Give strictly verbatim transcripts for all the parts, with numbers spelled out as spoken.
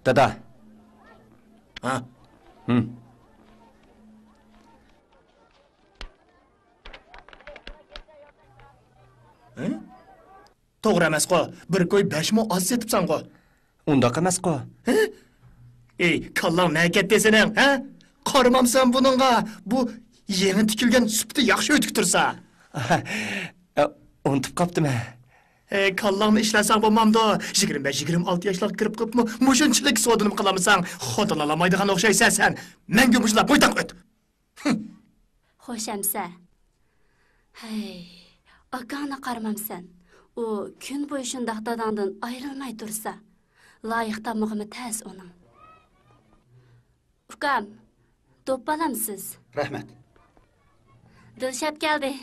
دادا. ھە؟ ھىم. ھە؟ توغرا ئەمەسقۇ، بىر كوي بەش مو ئاز سېتىپسەنغۇ. ئۇنداق ئەمەسقۇ. ھە؟ ئەي، كاللاڭ نەگە كەتتى سېنىڭ، ھە؟ قارىمامسەن بۇنىڭغا، بۇ يېڭى تىكىلگەن سۈپىتى ياخشى ئۆتۈكى تۇرسا. ئە، ئۇنتۇپ قاپتىمەن. ئەي، كاللاڭنى ئىشلەتسەڭ بولمامدۇ؟ يىگىرمە بەش، يىگىرمە ئالتە ياشلارغا كىرىپ قېلىپمۇ، مۇشۇنچىلىك سودىنىمۇ قىلالمىساڭ، خوتۇن ئالالمايدىغان ئوخشايسەن سەن. مەڭگۈ مۇشۇنداق بويتاق ئۆت. خوش ئەمسە. ھەي، ئاكاڭنى قارىمامسەن. ئۇ كۈن بويى شۇنداق داداڭدىن ئايرىلماي تۇرسا، لايىق تاپمىغىمۇ تەس ئۇنىڭ. ئۇكام، دوپپا ئالامسىز؟ رەھمەت. دىلشات كەلدى.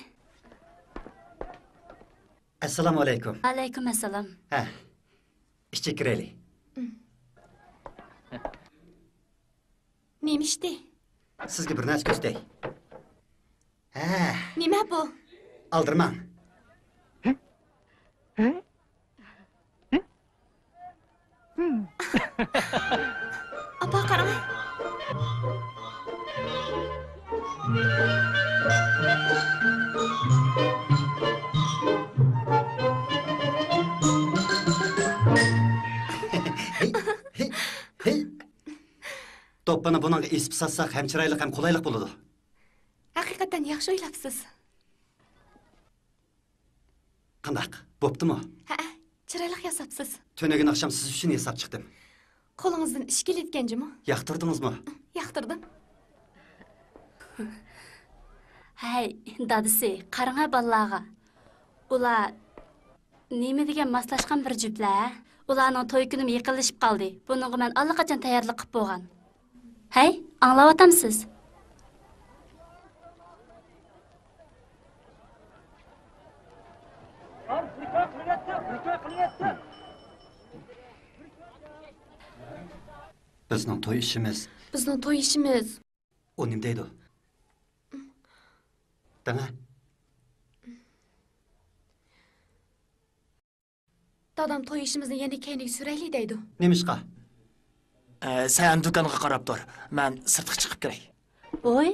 ئەسسالامۇ ئەلەيكۇم. ۋەئەلەيكۇم ئەسسالام. ھە، ئىچىگە كىرەيلى. نېمە ئىشتى؟ سىزگە بىر نەرسە كۆرسىتەي. ھە. نېمە بۇ؟ ئالدىرىماڭ. ئاپا، قاراڭ. دوپپىنى بۇنىڭغا ئېسىپ ساتساق ھەم چىرايلىق، ھەم قولايلىق بولىدۇ. ھەقىقەتەن ياخشى ئويلاپسىز. قانداق؟ بوپتۇمۇ؟ ھەئە، چىرايلىق ياساپسىز. تۈنۈگۈن ئاخشام سىز ئۈچۈن ياساپ چىقتىم. قولىڭىزدىن ئىش كېلىدىكەنجۇمۇ؟ ياقتۇردىڭىزمۇ؟ ياقتۇردۇم. ھەي، دادىسى، قاراڭە بالىلارغا. ئۇلار نېمە دېگەن ماسلاشقان بىر جۈپلەر. ئۇلارنىڭ توي كۈنىمۇ يېقىنلىشىپ قالدى. بۇنىڭغا مەن ئاللىقاچان تەييارلىق قىلىپ بولغان. ھەي، ئاڭلاۋاتامسىز؟ بىزنىڭ توي ئىشىمىز. بىزنىڭ توي ئىشىمىز. ئۇ نېمە دەيدۇ؟ دەڭە. دادام توي ئىشىمىزنى يەنە كەينىگە سۈرەيلى دەيدۇ. نېمىشقا؟ ئە، سەن دۇكانغا قاراپ تۇر، مەن سىرتقا چىقىپ كىرەي. ۋوي،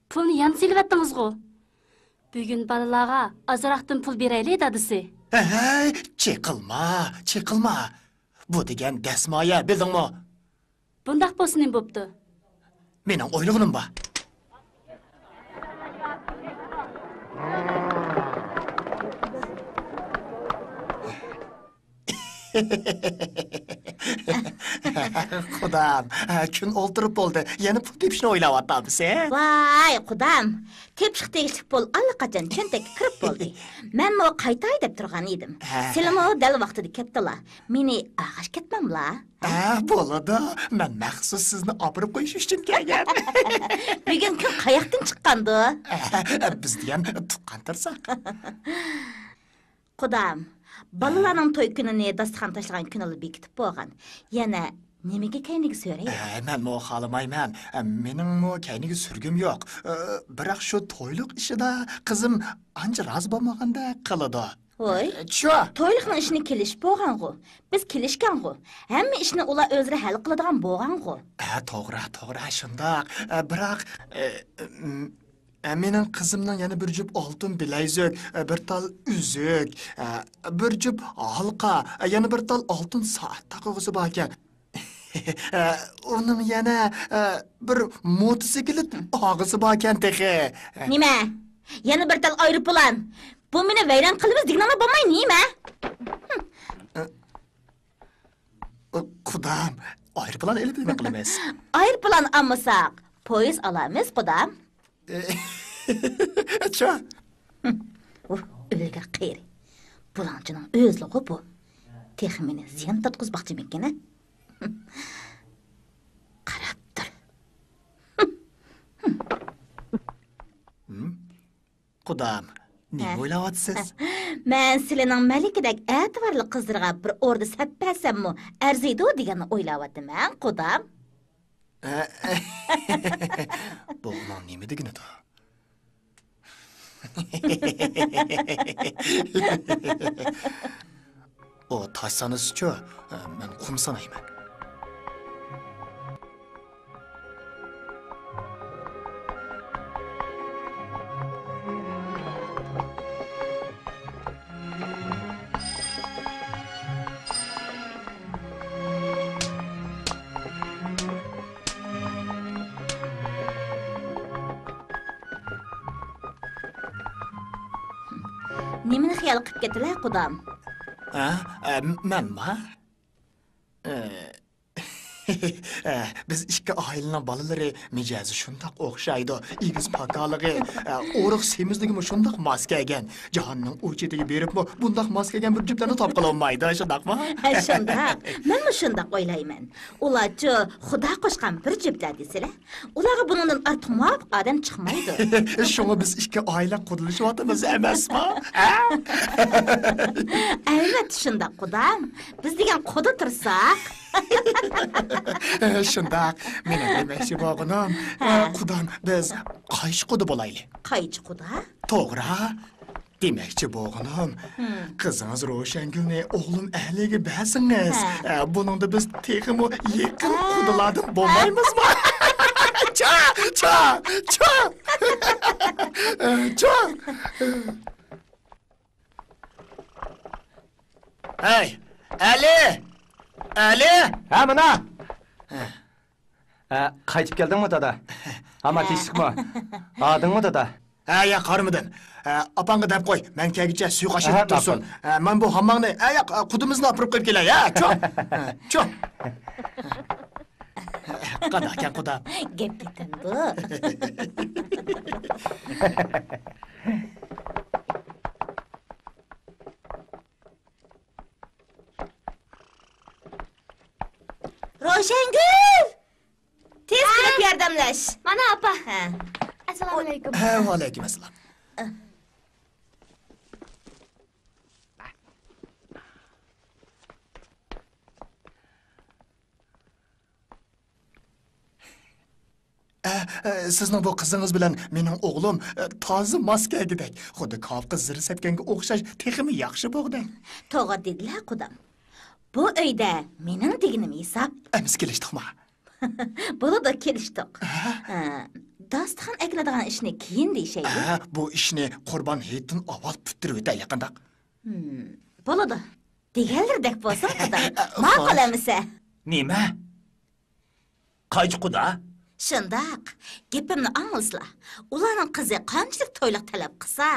پۇلنى يەنە سېلىۋەتتىڭىزغۇ؟ بۈگۈن بالىلارغا ئازراقتىن پۇل بېرەيلى، دادىسى. ھەي، چېقىلما، چېقىلما. بۇ دېگەن دەسمايە، بىلدىڭمۇ؟ بۇنداق بولسا نېمە بوپتۇ؟ مېنىڭ ئويلىغىنىم بار. قۇدام، كۈن ئولتۇرۇپ بولدى. يەنە پۇل تېپىشنى ئويلاۋاتامسەن؟ ۋاي، قۇدام، تېپىشقا تېگىشلىك پۇل ئاللىقاچان چۆنتەككە كىرىپ بولدى. مەنمۇ قايتاي دەپ تۇرغان ئىدىم. ھە. سىلىمۇ دەل ۋاقتىدا كەپتىلا. مېنى ئاغاش كەتمەملا. ھە، بولىدۇ. مەن مەخسۇس سىزنى ئاپىرىپ قويۇش ئۈچۈن كەلگەن. بۈگۈن كۈن قاياقتىن چىققاندۇ؟ ھە، بىز دېگەن تۇغقان تۇرساق. قۇدام، بالىلارنىڭ توي كۈنىنى داستىخان تاشلىغان كۈنىلا بېكىتىپ بولغان. يەنە نېمىگە كەينىگە سۆرەي؟ ئە، مەنمۇ خالىمايمەن. ئە، مېنىڭمۇ كەينىگە سۈرگۈم يوق. ئە، بىراق شۇ تويلۇق ئىشىدا قىزىم ئانچە رازى بولمىغاندەك قىلىدۇ. ۋوي، ئە، چۇ. تويلۇقنىڭ ئىشىنى كېلىشىپ بولغانغۇ. بىز كېلىشكەنغۇ. ھەممە ئىشنى ئۇلار ئۆزلىرى ھەل قىلىدىغان بولغانغۇ. ئە، توغرا، توغرا، شۇنداق. ئە، بىراق، ئە، ئىم، ئە، مېنىڭ قىزىمنىڭ يەنە بىر جۈپ ئالتۇن بىلەيزۈك، ئە، بىر تال ئۈزۈك، ئە، بىر جۈپ ھالقا، ئە، يەنە بىر تال ئالتۇن سائەت تاقىغۇسى باركەن. ئە، ئۇنىڭ يەنە، ئە، بىر موتوسىكلىت ئالغۇسى باركەن تېخى. نېمە؟ يەنە بىر تال ئايروپىلان؟ بۇ مېنى ۋەيران قىلىمىز دېگىنىڭلار بولماي نېمە؟ قۇدام، ئايروپىلان ئېلىپ نېمە قىلىمىز؟ ئايروپىلان ئالمىساق، پويىز ئالامىز، قۇدام. چا. ئۇھ، ئۆلگۈر قېرى. بۇلاڭچىنىڭ ئۆزلىغۇ بۇ. تېخى مېنى زىيان تارتقۇزماقچىمىكىن، ھە؟ قاراپ تۇر. قۇدام، نېمە ئويلاۋاتىسىز؟ مەن سىلىنىڭ مەلىكىدەك ئەتىۋارلىق قىزلىرىغا بىر ئوردا سەپ بەرسەممۇ ئەرزىيدۇ دېگەننى ئويلاۋاتىمەن، قۇدام. بۇ ئۇنىڭ نېمە دېگىنىدۇ؟ ئۇ تاش سانىسىچۇ، مەن قۇم سانايمەن. نېمىنى خىيال قىپ كەتتىلە، قۇدام؟ ھە؟ ئە، مەنما؟ ئە، ئە، بىز ئىككى ئائىلىنىڭ بالىلىرى مىجەزى شۇنداق ئوخشايدۇ. ئېگىز پاكالىقى، ئە، ئورۇق سېمىزلىكىمۇ شۇنداق ماس كەلگەن. جاھاننىڭ ئۇ چېتىگە بېرىپمۇ بۇنداق ماس كەلگەن بىر جۈپلەرنى تاپقىلى بولمايدۇ، شۇنداقمۇ؟ ھە، شۇنداق. مەنمۇ شۇنداق ئويلايمەن. ئۇلارچۇ خۇدا قوشقان بىر جۈپلەر دېسىلە. ئۇلارغا بۇنىڭدىن ئارتۇق مۇۋاپىق ئادەم چىقمايدۇ. شۇڭا بىز ئىككى ئائىلە قۇدىلىشىۋاتىمىز ئەمەسما؟ ھە؟ ئەلۋەتتە شۇنداق، قۇدام. بىز دېگەن قۇدا تۇرساق. شۇنداق. مېنىڭ دېمەكچى بولغىنىم، ھە. قۇدام، بىز قايچى قۇدا بولايلى. قايچى قۇدا؟ توغرا. دېمەكچى بولغىنىم، ھىم. قىزىڭىز روشەنگۈلنى ئوغلۇم ئەلىگە بەرسىڭىز، ھە. ئە، بۇنىڭدا بىز تېخىمۇ يېقىن ھە. قۇدىلاردىن بولمايمىزمۇ؟ چا، چا، چا. چا. ھەي، ئەلى! ئەلى! ھە، مانا! ھە. ھە، قايتىپ كەلدىڭمۇ، دادا؟ ھاما ھە. تىنچلىقمۇ؟ ھاردىڭمۇ، دادا؟ ھە، ياق، ھارمىدىم. ھە، ئاپاڭغا دەپ قوي، مەن كەلگۈچە سۇيۇق ئاش ھە، ئېتىپ تۇرسۇن. ماقۇل. ھە، مەن بۇ ھامماڭنى، ھە، ياق، قۇدىمىزنى ئاپىرىپ قويۇپ كېلەي، ھە، چۇ! ھە، چۇ! قانداقكەن، قۇدا؟ گەپ پېتىم بۇ. روشەنگۈل! تېز كېلىپ ياردەملەش. مانا ئاپا. ھە. ئەسسالامۇئەلەيكۇم. ھە، ۋەئەلەيكۇم ئەسسالام. ئە، ئە، سىزنىڭ بۇ قىزىڭىز بىلەن مېنىڭ ئوغلۇم، ئە، تازا ماس كەلگۈدەك. خۇددى كاۋىپقا زىر سەپكەنگە ئوخشاش، تېخىمۇ ياخشى بولغۇدەك. توغرا دېدىلە، قۇدام. بۇ ئۆيدە مېنىڭ دېگىنىم ھېساب. ئەمىسە كېلىشتۇقما؟ بولىدۇ، كېلىشتۇق. ھە؟ ئە، داستىخان ئەكېلىدىغان ئىشنى كېيىن دېيىشەيلى. ھە، بۇ ئىشنى قۇربان ھېيتتىن ئاۋۋال پۈتتۈرۈۋېتەيلى، قانداق؟ ھىم، بولىدۇ. دېگەنلىرىدەك بولسۇن، قۇدام. ئە، ماقۇل خوش. ئەمىسە. نېمە؟ قايچى قۇدا؟ شۇنداق. گېپىمنى ئاڭلىسىلا. ئۇلارنىڭ قىزى قانچىلىك تويلۇق تەلەپ قىلسا،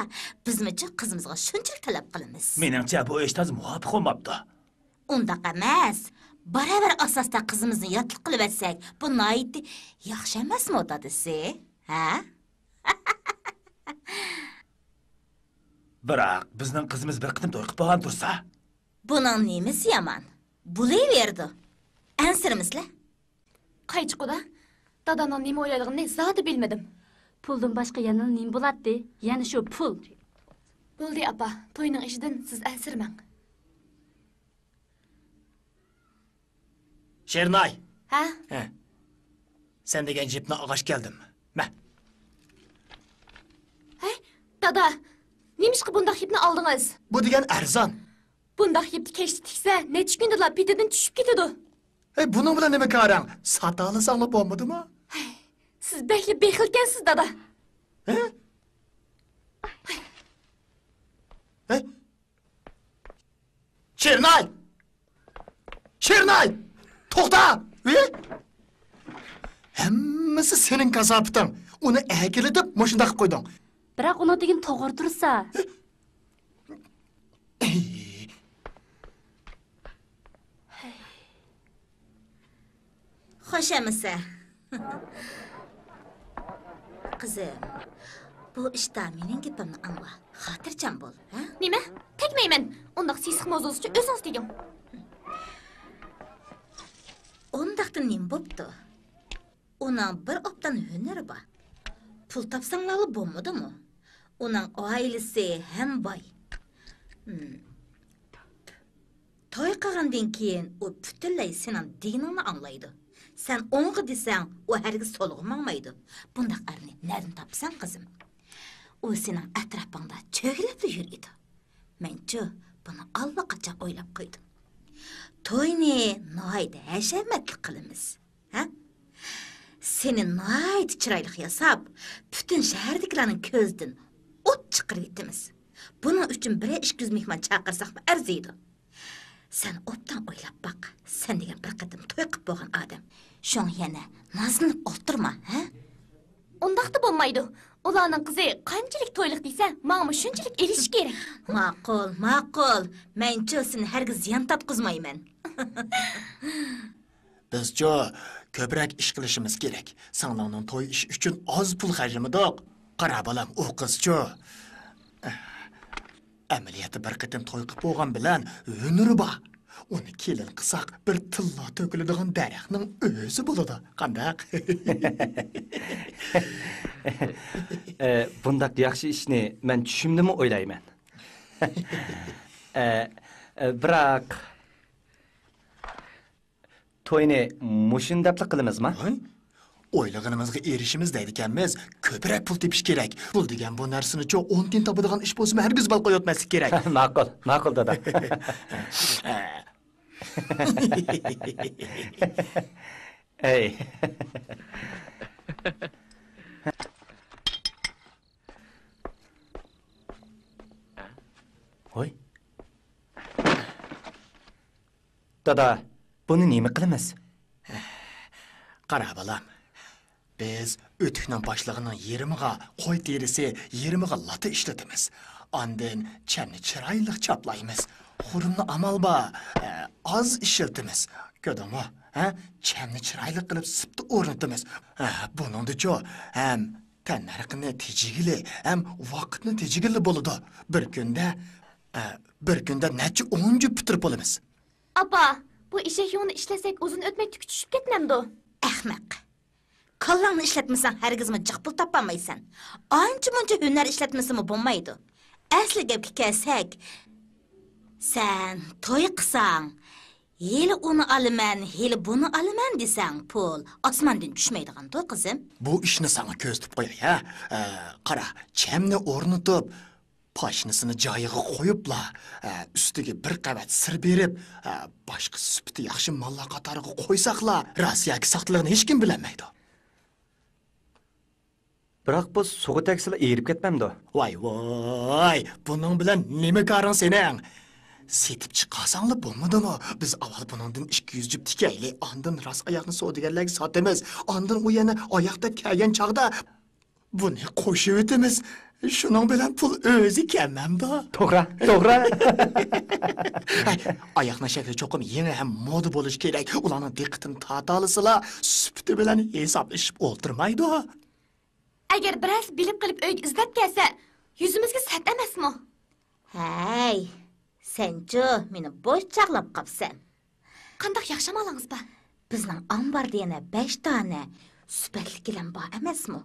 بىزمۇچۇ قىزىمىزغا شۇنچىلىك تەلەپ قىلىمىز. مېنىڭچە، بۇ ئىش تازا مۇۋاپىق بولماپتۇ. ئۇنداق ئەمەس. باراۋەر ئاساستا قىزىمىزنى ياتلىق قىلىۋەتسەك، بۇ ناھايىتى ياخشى ئەمەسمۇ، دادىسى؟ ھە؟ بىراق، بىزنىڭ قىزىمىز بىر قېتىم توي قىلىپ بولغان تۇرسا؟ بۇنىڭ نېمىسى يامان؟ بولۇۋېرىدۇ. ئەنسىرىمىسىلە. قايچى قۇدا، دادامنىڭ نېمە ئويلايدىغىنىنى زادى بىلمىدىم. پۇلدىن باشقا يەنە نېمە بولاتتى؟ يەنە شۇ پۇل. بولدى، ئاپا، توينىڭ ئىشىدىن سىز ئەنسىرىمەڭ. شېرىناي! ھە؟ ھە. سەن دېگەن جىپنى ئالغاچ كەلدىم. مە. ھەي، دادا، نېمىشقا بۇنداق يىپنى ئالدىڭىز؟ بۇ دېگەن ئەرزان. بۇنداق يىپنى كەچتە تىكسە، نەچچە كۈندىلا پېتىدىن چۈشۈپ كېتىدۇ. ھەي، بۇنىڭ بىلەن نېمە كارىڭ؟ ساتالىساڭلا بولمىدىمۇ؟ ھەي، سىز بەكلا بېخىلكەنسىز، دادا. ھە؟ ھەي، شېرىناي! شېرىناي! توختا! ھى! ھەممىسى سېنىڭ كاساپىتىڭ. ئۇنى ئەكېلىدىپ مۇشۇنداق قىلىپ قويدۇڭ. بىراق ئۇنىڭ دېگىنى توغرا تۇرسا. خوش ئەمىسە. قىزىم، بۇ ئىشتا مېنىڭ گېپىمنى ئاڭلا. خاتىرجەم بول، ھە؟ نېمە؟ تەگمەيمەن. ئۇنداق سېسىق موزىسىچۇ ئۆزىڭىز تېگىڭ. ئۇنداقتا نېمە بوپتۇ؟ ئۇنىڭ بىر ئوبدان ھۈنىرى بار. پۇل تاپساڭلارلا بولمىدىمۇ؟ ئۇنىڭ ئائىلىسى ھەم باي. ھىم. توي قىلغاندىن كېيىن ئۇ پۈتۈنلەي سېنىڭ دېگىنىڭنى ئاڭلايدۇ. سەن ئوڭغا دېسەڭ، ئۇ ھەرگىز سولغا ماڭمايدۇ. بۇنداق ئەرنى نەدىن تاپىسەن، قىزىم؟ ئۇ سېنىڭ ئەتراپىڭدا چۆگىلەپلا يۈرىدۇ. مەنچۇ بۇنى ئاللىقاچان ئويلاپ قويدۇم. توينى ناھايىتى ھەشەمەتلىك قىلىمىز. ھە؟ سېنى ناھايىتى چىرايلىق ياساپ، پۈتۈن شەھەردىكىلەرنىڭ كۆزىدىن ئوت چىقىرىۋېتىمىز. بۇنىڭ ئۈچۈن بىرەر ئىككى يۈز مېھمان چاقىرساقمۇ ئەرزىيدۇ. سەن ئوبدان ئويلاپ باق، سەن دېگەن بىر قېتىم توي قىپ بولغان ئادەم. شۇڭا يەنە نازلىنىپ ئولتۇرما، ھە؟ ئۇنداقتا بولمايدۇ. ئۇلارنىڭ قىزى قانچىلىك تويلۇق دېسە، ماڭىمۇ شۇنچىلىك ئېلىشى كېرەك. ماقۇل، ماقۇل. مەنچۇ سېنى ھەرگىز زىيان تارتقۇزمايمەن. بىزچۇ كۆپرەك ئىش قىلىشىمىز كېرەك. سىڭلىڭنىڭ توي ئىشى ئۈچۈن ئاز پۇل خەجلىمىدۇق. قارا بالام، ئۇ قىزچۇ. ئەمەلىيەتتە بىر قېتىم توي قىلىپ بولغان بىلەن ھۈنىرى بار. ئۇنى كېلىن قىلساق، بىر تىللا تۆكۈلىدىغان دەرەخنىڭ ئۆزى بولىدۇ. قانداق؟ ئە، بۇنداق ياخشى ئىشنى مەن چۈشۈمدىمۇ ئويلايمەن. ئە، ئە، بىراق، توينى مۇشۇنداقلا قىلىمىزما؟ ھە؟ ئويلىغىنىمىزغا ئېرىشىمىز دەيدىكەنمىز، كۆپرەك پۇل تېپىش كېرەك. پۇل دېگەن بۇ نەرسىنىچۇ ئون تىيىن تاپىدىغان ئىش بولسىمۇ ھەرگىز بال قويۇۋەتمەسلىك كېرەك. ماقۇل، ماقۇل، دادا. ئەي. ھوي. دادا، بۇنى نېمە قىلىمىز؟ قارا، بالام. بىز ئۆتۈكنىڭ باشلىقىنىڭ يېرىمىغا قوي تېرىسى، يېرىمىغا لاتا ئىشلىتىمىز. ئاندىن چەمنى چىرايلىق چاپلايمىز. خۇرۇمنى ئامال بار، ئە، ئاز ئىشلىتىمىز. كۆردۈڭمۇ؟ ھە؟ چەمنى چىرايلىق قىلىپ سىپتا ئورنىتىمىز. ھە، بۇنىڭدىچۇ ھەم تەننەرخنى تېجىگىلى، ھەم ۋاقىتنى تېجىگىلى بولىدۇ. بىر كۈندە، ئە، بىر كۈندە نەچچە ئون جۈپ پۈتتۈرۈپ بولىمىز. ئاپا، بۇ ئېشەك يۇڭىنى ئىشلەتسەك ئۇزۇن ئۆتمەي تۈكى چۈشۈپ كەتمەمدۇ؟ ئەخمەق. كاللاڭنى ئىشلەتمىسەڭ ھەرگىزمۇ جىق پۇل تاپالمايسەن. ئانچە-مۇنچە ھۈنەر ئىشلەتمىسىمۇ بولمايدۇ. ئەسلى گەپكە كەلسەك، سەن توي قىلساڭ، ھېلى ئۇنى ئالىمەن، ھېلى بۇنى ئالىمەن دېسەڭ، پۇل ئاسماندىن چۈشمەيدىغاندۇ، قىزىم. بۇ ئىشنى ساڭا كۆرسىتىپ قوياي، ھە؟ ئە، قارا، چەمنى ئورنىتىپ، پاشنىسىنى جايىغا قويۇپلا، ئە، ئۈستىگە بىر قەۋەت سىر بېرىپ، ئە، باشقا سۈپىتى ياخشى ماللار قاتارىغا قويساقلا، راست ياكى ساختىلىقىنى ھېچكىم بىلەلمەيدۇ. بىراق بۇ سۇغا تەگسىلا ئېرىپ كەتمەمدۇ؟ ۋاي، ۋاي، بۇنىڭ بىلەن نېمە كارىڭ سېنىڭ؟ سېتىپ چىقارساڭلا بولمىدىمۇ؟ بىز ئاۋۋال بۇنىڭدىن ئىككى يۈز جۈپ تىكەيلى، ئاندىن راست ئاياقنى سودىگەرلەرگە ساتىمىز، ئاندىن ئۇ يەنە ئاياق دەپ كەلگەن چاغدا بۇنى قوشۇۋېتىمىز. شۇنىڭ بىلەن پۇل ئۆزى كەلمەمدۇ؟ توغرا، توغرا. ھەي، ئاياقنىڭ شەكلى چوقۇم يېڭى ھەم مودا بولۇشى كېرەك. ئۇلارنىڭ دىققىتىنى تارتالىسىلا، سۈپىتى بىلەن ھېسابلىشىپ ئولتۇرمايدۇ. ئەگەر بىرەرسى بىلىپ قېلىپ ئۆيگە ئىزدەپ كەلسە، يۈزىمىزگە سەت ئەمەسمۇ؟ ھەي، سەنچۇ مېنى بوش چاغلاپ قاپسەن. قانداق ياخشى ئامالىڭىز بار؟ بىزنىڭ ئامباردا يەنە بەش دانە سۈپەتلىك گىلەم بار ئەمەسمۇ؟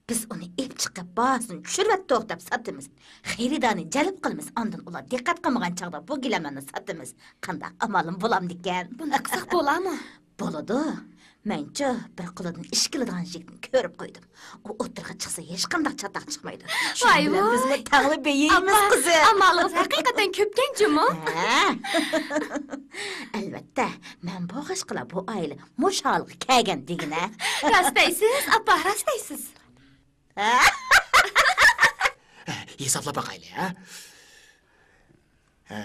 بىز ئۇنى ئېلىپ چىقىپ، باھاسىنى چۈشۈرۈۋەتتۇق دەپ ساتىمىز. خېرىدارنى جەلپ قىلىمىز، ئاندىن ئۇلار دىققەت قىلمىغان چاغدا بۇ گىلەملەرنى ساتىمىز. قانداق ئامالىم بولامدىكەن؟ بۇنداق قىلساق بولامۇ؟ بولىدۇ. مەنچۇ بىر قولىدىن ئىش كېلىدىغان يىگىتنى كۆرۈپ قويدۇم. ئۇ ئوتتۇرىغا چىقسا، ھېچقانداق چاتاق چىقمايدۇ. شۇنىڭ بىلەن بىزمۇ تەڭلا بېيىيمىز، قىزىم. ئامالىڭىز ھەقىقەتەن كۆپكەن جۇمۇ. ھە. ئەلۋەتتە، مەن بولغاچقىلا بۇ ئائىلە مۇشۇ ھالغا كەلگەن دېگىنە. راست دەيسىز، ئاپا، راست دەيسىز. ھېسابلاپ باقايلى، ھە؟ ھە،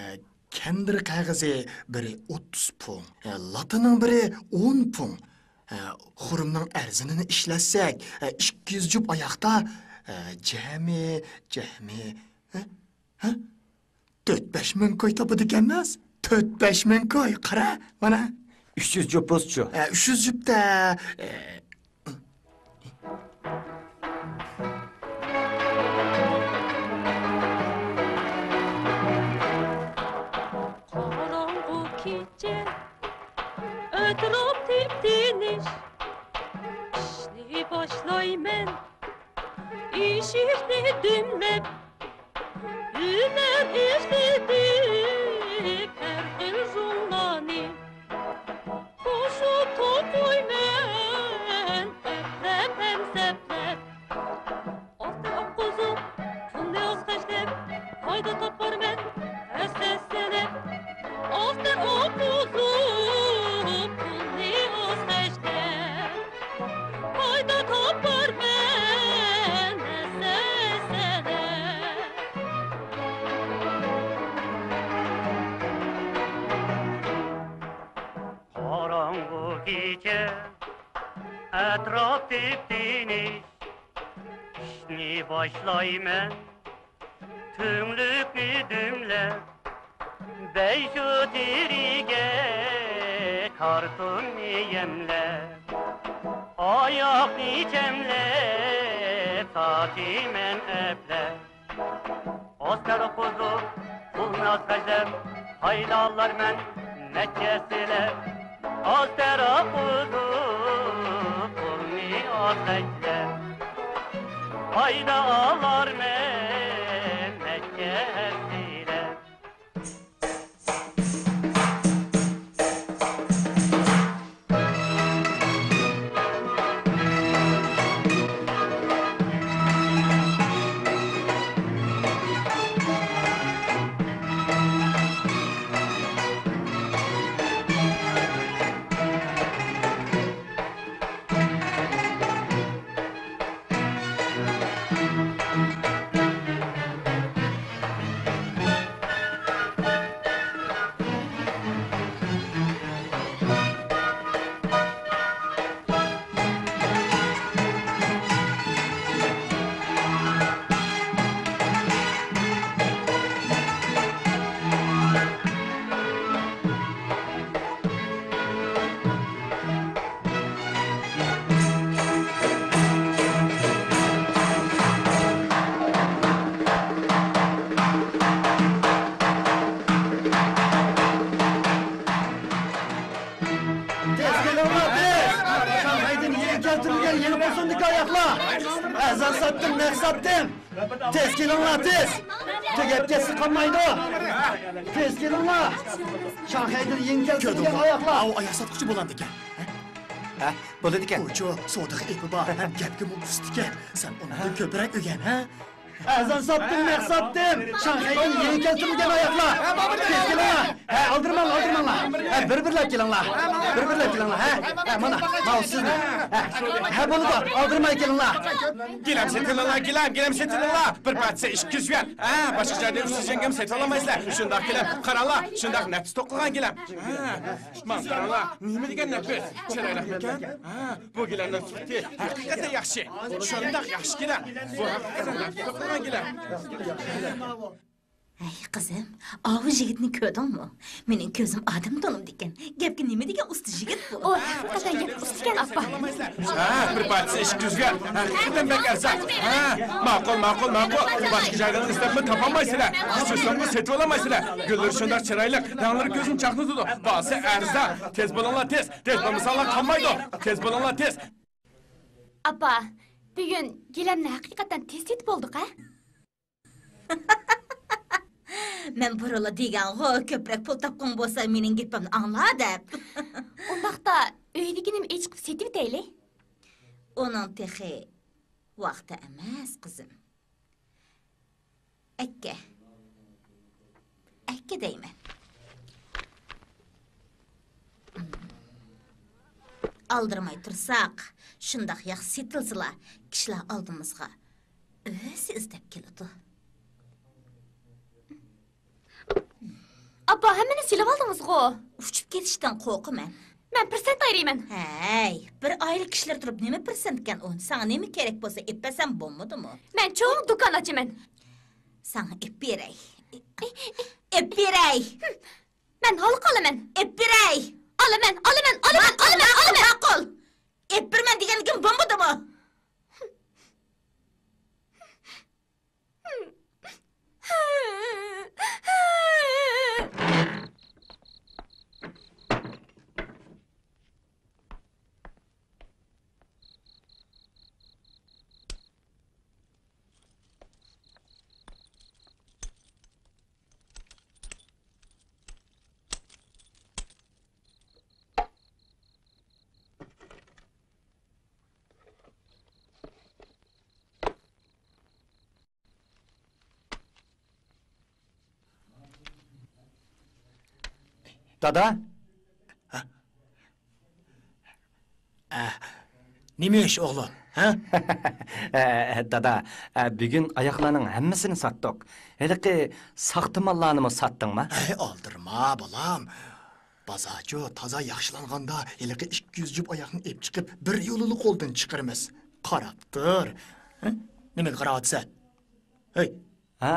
كەندىر قەغىزى بىرى ئوتتۇز پۇڭ، ھە، لاتىنىڭ بىرى ئون پۇڭ، ھە، خۇرۇمنىڭ ئەرزىنىنى ئىشلەتسەك، ھە، ئىككى يۈز جۈپ ئاياقتا، ھە، جەمئىي، جەمئىي، ھە، ھە؟ تۆت بەش مىڭ كوي تاپىدىكەنمىز. تۆت بەش مىڭ كوي، قارا، مانا. ئۈچ يۈز جۈپ بولسىچۇ؟ ھە، ئۈچ يۈز جۈپتە، ھە، قاراڭغۇ كېچە، ئەتراپ تىپتىنىش. ئىشنى باشلايمەن، ئىشىكنى دۈملەپ، ئۈنەم ئىشلىتىپ ھەر خىل ژۇڭلارنى. قوشۇپ توقۇيمەن ئەپلەپ ھەم سەپلەپ. ئاستىر ئاققۇزۇپ، پۇلنى ئاز خەجلەپ، پايدا تاپارمەن ھەسسە-ھەسسىلەپ. ئاستىر ئاققۇزۇپ، پۇلنى ئاز خەجلەپ، پايدا تاپارمەن ھەسسە-ھەسسىلەپ. قاراڭغۇ كېچە، ئەتراپ تىپتىنىش. باشلايمەن تۈڭلۈكنى دۈملەپ، بەيشۇ تېرىگە كارتوننى يەملەپ، ئاياغنى چەملەپ ساتىمەن ئەپلەپ. ئاز تەرقۇزۇپ پۇلنى ئاز خەجلەپ، پايدا ئالارمەن نەچچە ھەسسىلەپ. ئاز تەرقۇزۇپ پۇلنى ئاز خەجلەپ، پايدا ئالارمەن نەچچە ھەسسىلەپ. تېز كېلىڭلار، تېز! شاڭخەيدىن يېڭى كەلتۈرۈلگەن يېڭى پوسۇندىكى ئاياغلار! ئەزان ساتتىم، نەق ساتتىم! تېز كېلىڭلار، تېز! تۈگەپ كەتسە قالمايدۇ! تېز كېلىڭلار! شاڭخەيدىن يېڭى كەلتۈرۈلگەن ئاياغلار! ئاۋۇ ئاياغ ساتقۇچى بولامدىكەن؟ ھە؟ بولىدىكەن. ئۇچۇ سودىغا ئېپى بار ھەم گەپكىمۇ ئۇستىكەن. سەن ئۇنىڭدىن كۆپرەك ئۆگەن، ھە؟ ئەزان ساتتىم، نەق ساتتىم. شاڭخەيدىن يېڭى كەلتۈرۈلگەن ئاياغلار. تېز كېلىڭلار. ھە، ئالدىرىماڭ، ئالدىرماڭلار. ھە، بىر-بىرلەپ كېلىڭلار. بىر-بىرلەپ كېلىڭلار، ھە؟ ھە، مانا، ماۋۇ سىزنىڭ. ھە، ھە، بولىدۇ، ئالدىرىماي كېلىڭلار. گىلەم سېتىۋېلىڭلار، گىلەم، گىلەم سېتىۋېلىڭلار. بىر پارچىسى ئىككى يۈز يۈەن. ھە، باشقا جايدا ئۈچ يۈز يۈەنگىمۇ سېتىۋالالمايسىلەر. شۇنداق گىلەم، قاراڭلار، شۇنداق نەپىس توقۇلغان گىلەم. ھە، ماڭا قاراڭلار، نېمە دېگەن نەپىس، چىرايلىقمىكەن؟ ھە، بۇ گىلەمنىڭ سۈپىتى ھەقىقەتەن ياخشى. شۇنداق ياخشى گىلەم. بۇ ھەقىقەتەن نەپىس توقۇلغان گىلەم. ھەي، قىزىم، ئاۋۇ يىگىتنى كۆردۈڭمۇ؟ مېنىڭ كۆزۈم ئادەم تونۇمدىكەن. گەپكە نېمە دېگەن ئۇستا يىگىت بۇ. ئۇ ھەقىقەتەن گەپكە ئۇستىكەن، ئاپا. ھە، بىر پارچىسى ئىككى يۈز يۈەن. ھەقىقەتەن بەك ئەرزان. ھە، ماقۇل، ماقۇل، ماقۇل. باشقا جايدىن ئىزدەپمۇ تاپالمايسىلەر. ئۈچ يۈز سومغا سېتىۋالالمايسىلەر. گۈللىرى شۇنداق چىرايلىق، رەڭلىرى كۆزنى چاقنىتىدۇ. باھاسى ئەرزان. تېز بولۇڭلار، تېز. تېز بولمىساڭلار قالمايدۇ. تېز بولۇڭلار، تېز. ئاپا، بۈگۈن گىلەمنى ھەقىقەتەن تېز سېتىپ بولدۇق، ھە؟ مەن بۇرۇنلا دېگەنغۇ، كۆپرەك پۇل تاپقۇڭ بولسا، مېنىڭ گېپىمنى ئاڭلا دەپ. ئۇنداقتا، ئۆيدىكىنىمۇ ئېچىقىپ سېتىۋېتەيلى. ئۇنىڭ تېخى ۋاقتى ئەمەس، قىزىم. ئەككە. ئەككە دەيمەن. ئالدىرىماي تۇرساق، شۇنداق ياخشى سېتىلسىلا، كىشىلەر ئالدىمىزغا ئۆزى ئىزدەپ كېلىدۇ. ئاپا، ھەممىنى سېلىۋالدىڭىزغۇ؟ ئۇچۇپ كېتىشتىن قورقىمەن. مەن پىرسەنت ئايرىيمەن. ھەي، بىر ئائىلە كىشىلىرى تۇرۇپ نېمە پىرسەنتكەن ئۇ؟ ساڭا نېمە كېرەك بولسا ئېلىپ بەرسەم بولمىدىمۇ؟ مەن چوڭ دۇكان ئاچىمەن. ساڭا ئېلىپ بېرەي. ئېلىپ بېرەي. مەن ھالقا ئالىمەن. ئېلىپ بېرەي. ئالىمەن، ئالىمەن، ئالىمەن، ماقۇل، ئالىمەن، ماقۇل، ئالىمەن. ماقۇل. ئېلىپ بېرىمەن دېگەندىكىن بولمىدىمۇ؟ دادا؟ ھە؟ ئە، نېمە ئىش، ئوغلۇم؟ ھە؟ ئە، دادا، ئە، بۈگۈن ئاياغلارنىڭ ھەممىسىنى ساتتۇق. ھېلىقى ساختا ماللارنىمۇ ساتتىڭما؟ ھەي، ئالدىرىما، بالام. بازارچۇ تازا ياخشىلانغاندا، ھېلىقى ئىككى يۈز جۈپ ئاياغنى ئېلىپ چىقىپ، بىر يولىلا قولدىن چىقىرىمىز. قاراپ تۇر. ھە؟ نېمىگە قاراۋاتىسەن؟ ھەي! ھە؟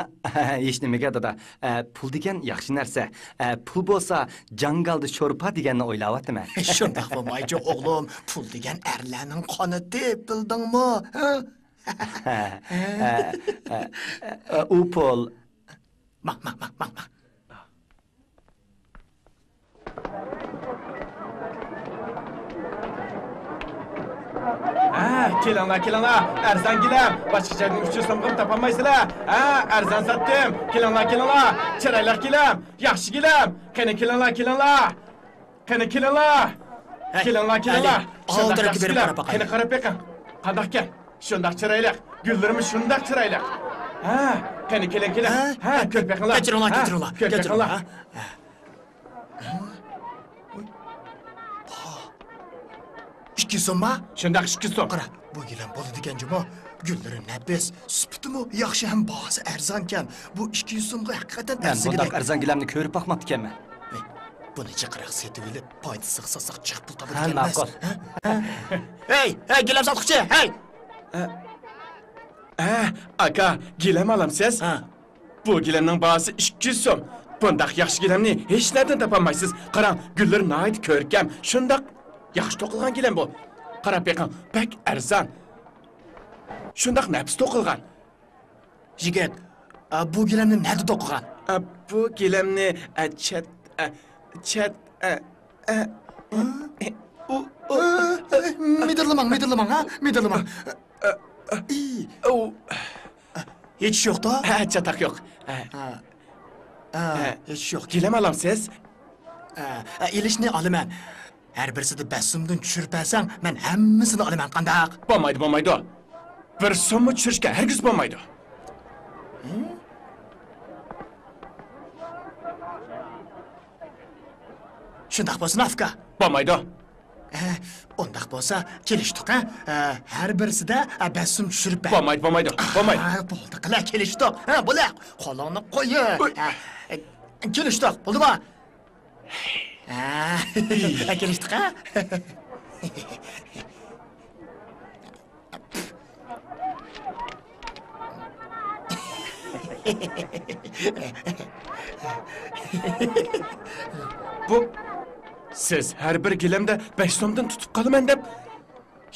ھېچنېمىگە، دادا. ئە، پۇل دېگەن ياخشى نەرسە. ئە، پۇل بولسا، جاڭگالدا شورپا دېگەننى ئويلاۋاتىمەن. شۇنداق بولمايچۇ، ئوغلۇم. پۇل دېگەن ئەرلەرنىڭ قانىتى، بىلدىڭمۇ؟ ھە؟ ئە، ئە، ئە، ئە، ئۇ پۇل. ماڭ، ماڭ، ماڭ، ماڭ، ماڭ. ھە، كېلىڭلار، كېلىڭلار. ئەرزان گىلەم. باشقا جايدىن ئۈچ يۈز سومغىمۇ تاپالمايسىلەر. ھە، ئەرزان ساتتىم. كېلىڭلار، كېلىڭلار. چىرايلىق گىلەم. ياخشى گىلەم. قېنى، كېلىڭلار، كېلىڭلار. قېنى، كېلىڭلار. ھەي، كېلىڭلار، كېلىڭلار. ئەلى، شۇنداق ئالدىراپ ياخشى بېرىپ گىلەم. قاراپ باقايلى. قېنى، قاراپ بېقىڭ. قانداقكەن؟ شۇنداق چىرايلىق. گۈللىرىمۇ شۇنداق چىرايلىق. ھە، قېنى، كېلىڭ، كېلىڭ. ھە؟ ھە، كۆرۈپ بېقىڭلار. كەچۈرۈڭلار، ھە، كەچۈرۈڭلار، كۆرۈپ كەچۈرۈڭلار. بېقىڭلار. ھە؟ ئىككى سومما؟ شۇنداق، ئىككى سوم. قارا، بۇ گىلەم بولىدىكەن جۇمۇ. گۈللىرى نەپىس، سۈپىتىمۇ ياخشى ھەم باھاسى ئەرزانكەن. بۇ ئىككى يۈز سومغا ھەقىقەتەن مەن ئەرزىيدۇ. بۇنداق ئەرزان گىلەمنى كۆرۈپ باقماپتىكەنمەن. ھەي، بۇنى جىقراق سېتىۋېلىپ، پايدىسىغا ساتساق جىق پۇل تاپىدىكەنمىز. ھە، ماقۇل. ھە؟ ھەي، ھەي، گىلەم ساتقۇچى، ھەي! ھە، ئاكا، گىلەم ئالامسىز؟ ھە. بۇ گىلەمنىڭ باھاسى ئىككى يۈز سوم. بۇنداق ياخشى گىلەمنى ھېچنەدىن تاپالمايسىز. قاراڭ، گۈللىرى ناھايىتى كۆركەم. شۇنداق ياخشى توقۇلغان گىلەم بۇ. قاراپ بېقىڭ، بەك ئەرزان. شۇنداق نەپىس توقۇلغان. يىگىت، ئا، بۇ گىلەمنى نەدە توقۇغان؟ ئا، بۇ گىلەمنى، ئا، چەت، ئا، چەت، ئا، ئا، ئۇ، ئۇ، ئۇ، مىدىرلىماڭ، مىدىرلىماڭ، ھە؟ مىدىرلىماڭ. ئا، ئا، ئى. ئۇ. ھېچ ئىش يوقتۇ؟ ھە، چاتاق يوق. ھە. ھە. ھە، ھە. ھېچ ئىش يوق. گىلەم ئالامسىز؟ ھە، ھە، ئېلىشنى ئالىمەن. ھەر بىرسىدە بەش سومدىن چۈشۈرۈپ بەرسەڭ، مەن ھەممىسىنى ئالىمەن، قانداق؟ بولمايدۇ، بولمايدۇ. بىر سوممۇ چۈشۈرۈشكە ھەرگىز بولمايدۇ. ھە؟ شۇنداق بولسۇن، ئاكا. بولمايدۇ. ھە، ئۇنداق بولسا، كېلىشتۇق، ھە؟ ھە، ھەر بىرسىدە، ھە، بەش سوم چۈشۈرۈپ بەر. بولمايدۇ، بولمايدۇ، بولمايدۇ. ھە، بولدى، قىلە، كېلىشتۇق. ھە، بولە، قولۇڭنى قويۇ. ئۇي. ھە، كېلىشتۇق، بولدىمۇ؟ ھە، كېلىشتۇق، ھە؟ بۇ، سىز ھەر بىر گىلەمدە بەش سومدىن تۇتۇپ قالىمەن دەپ،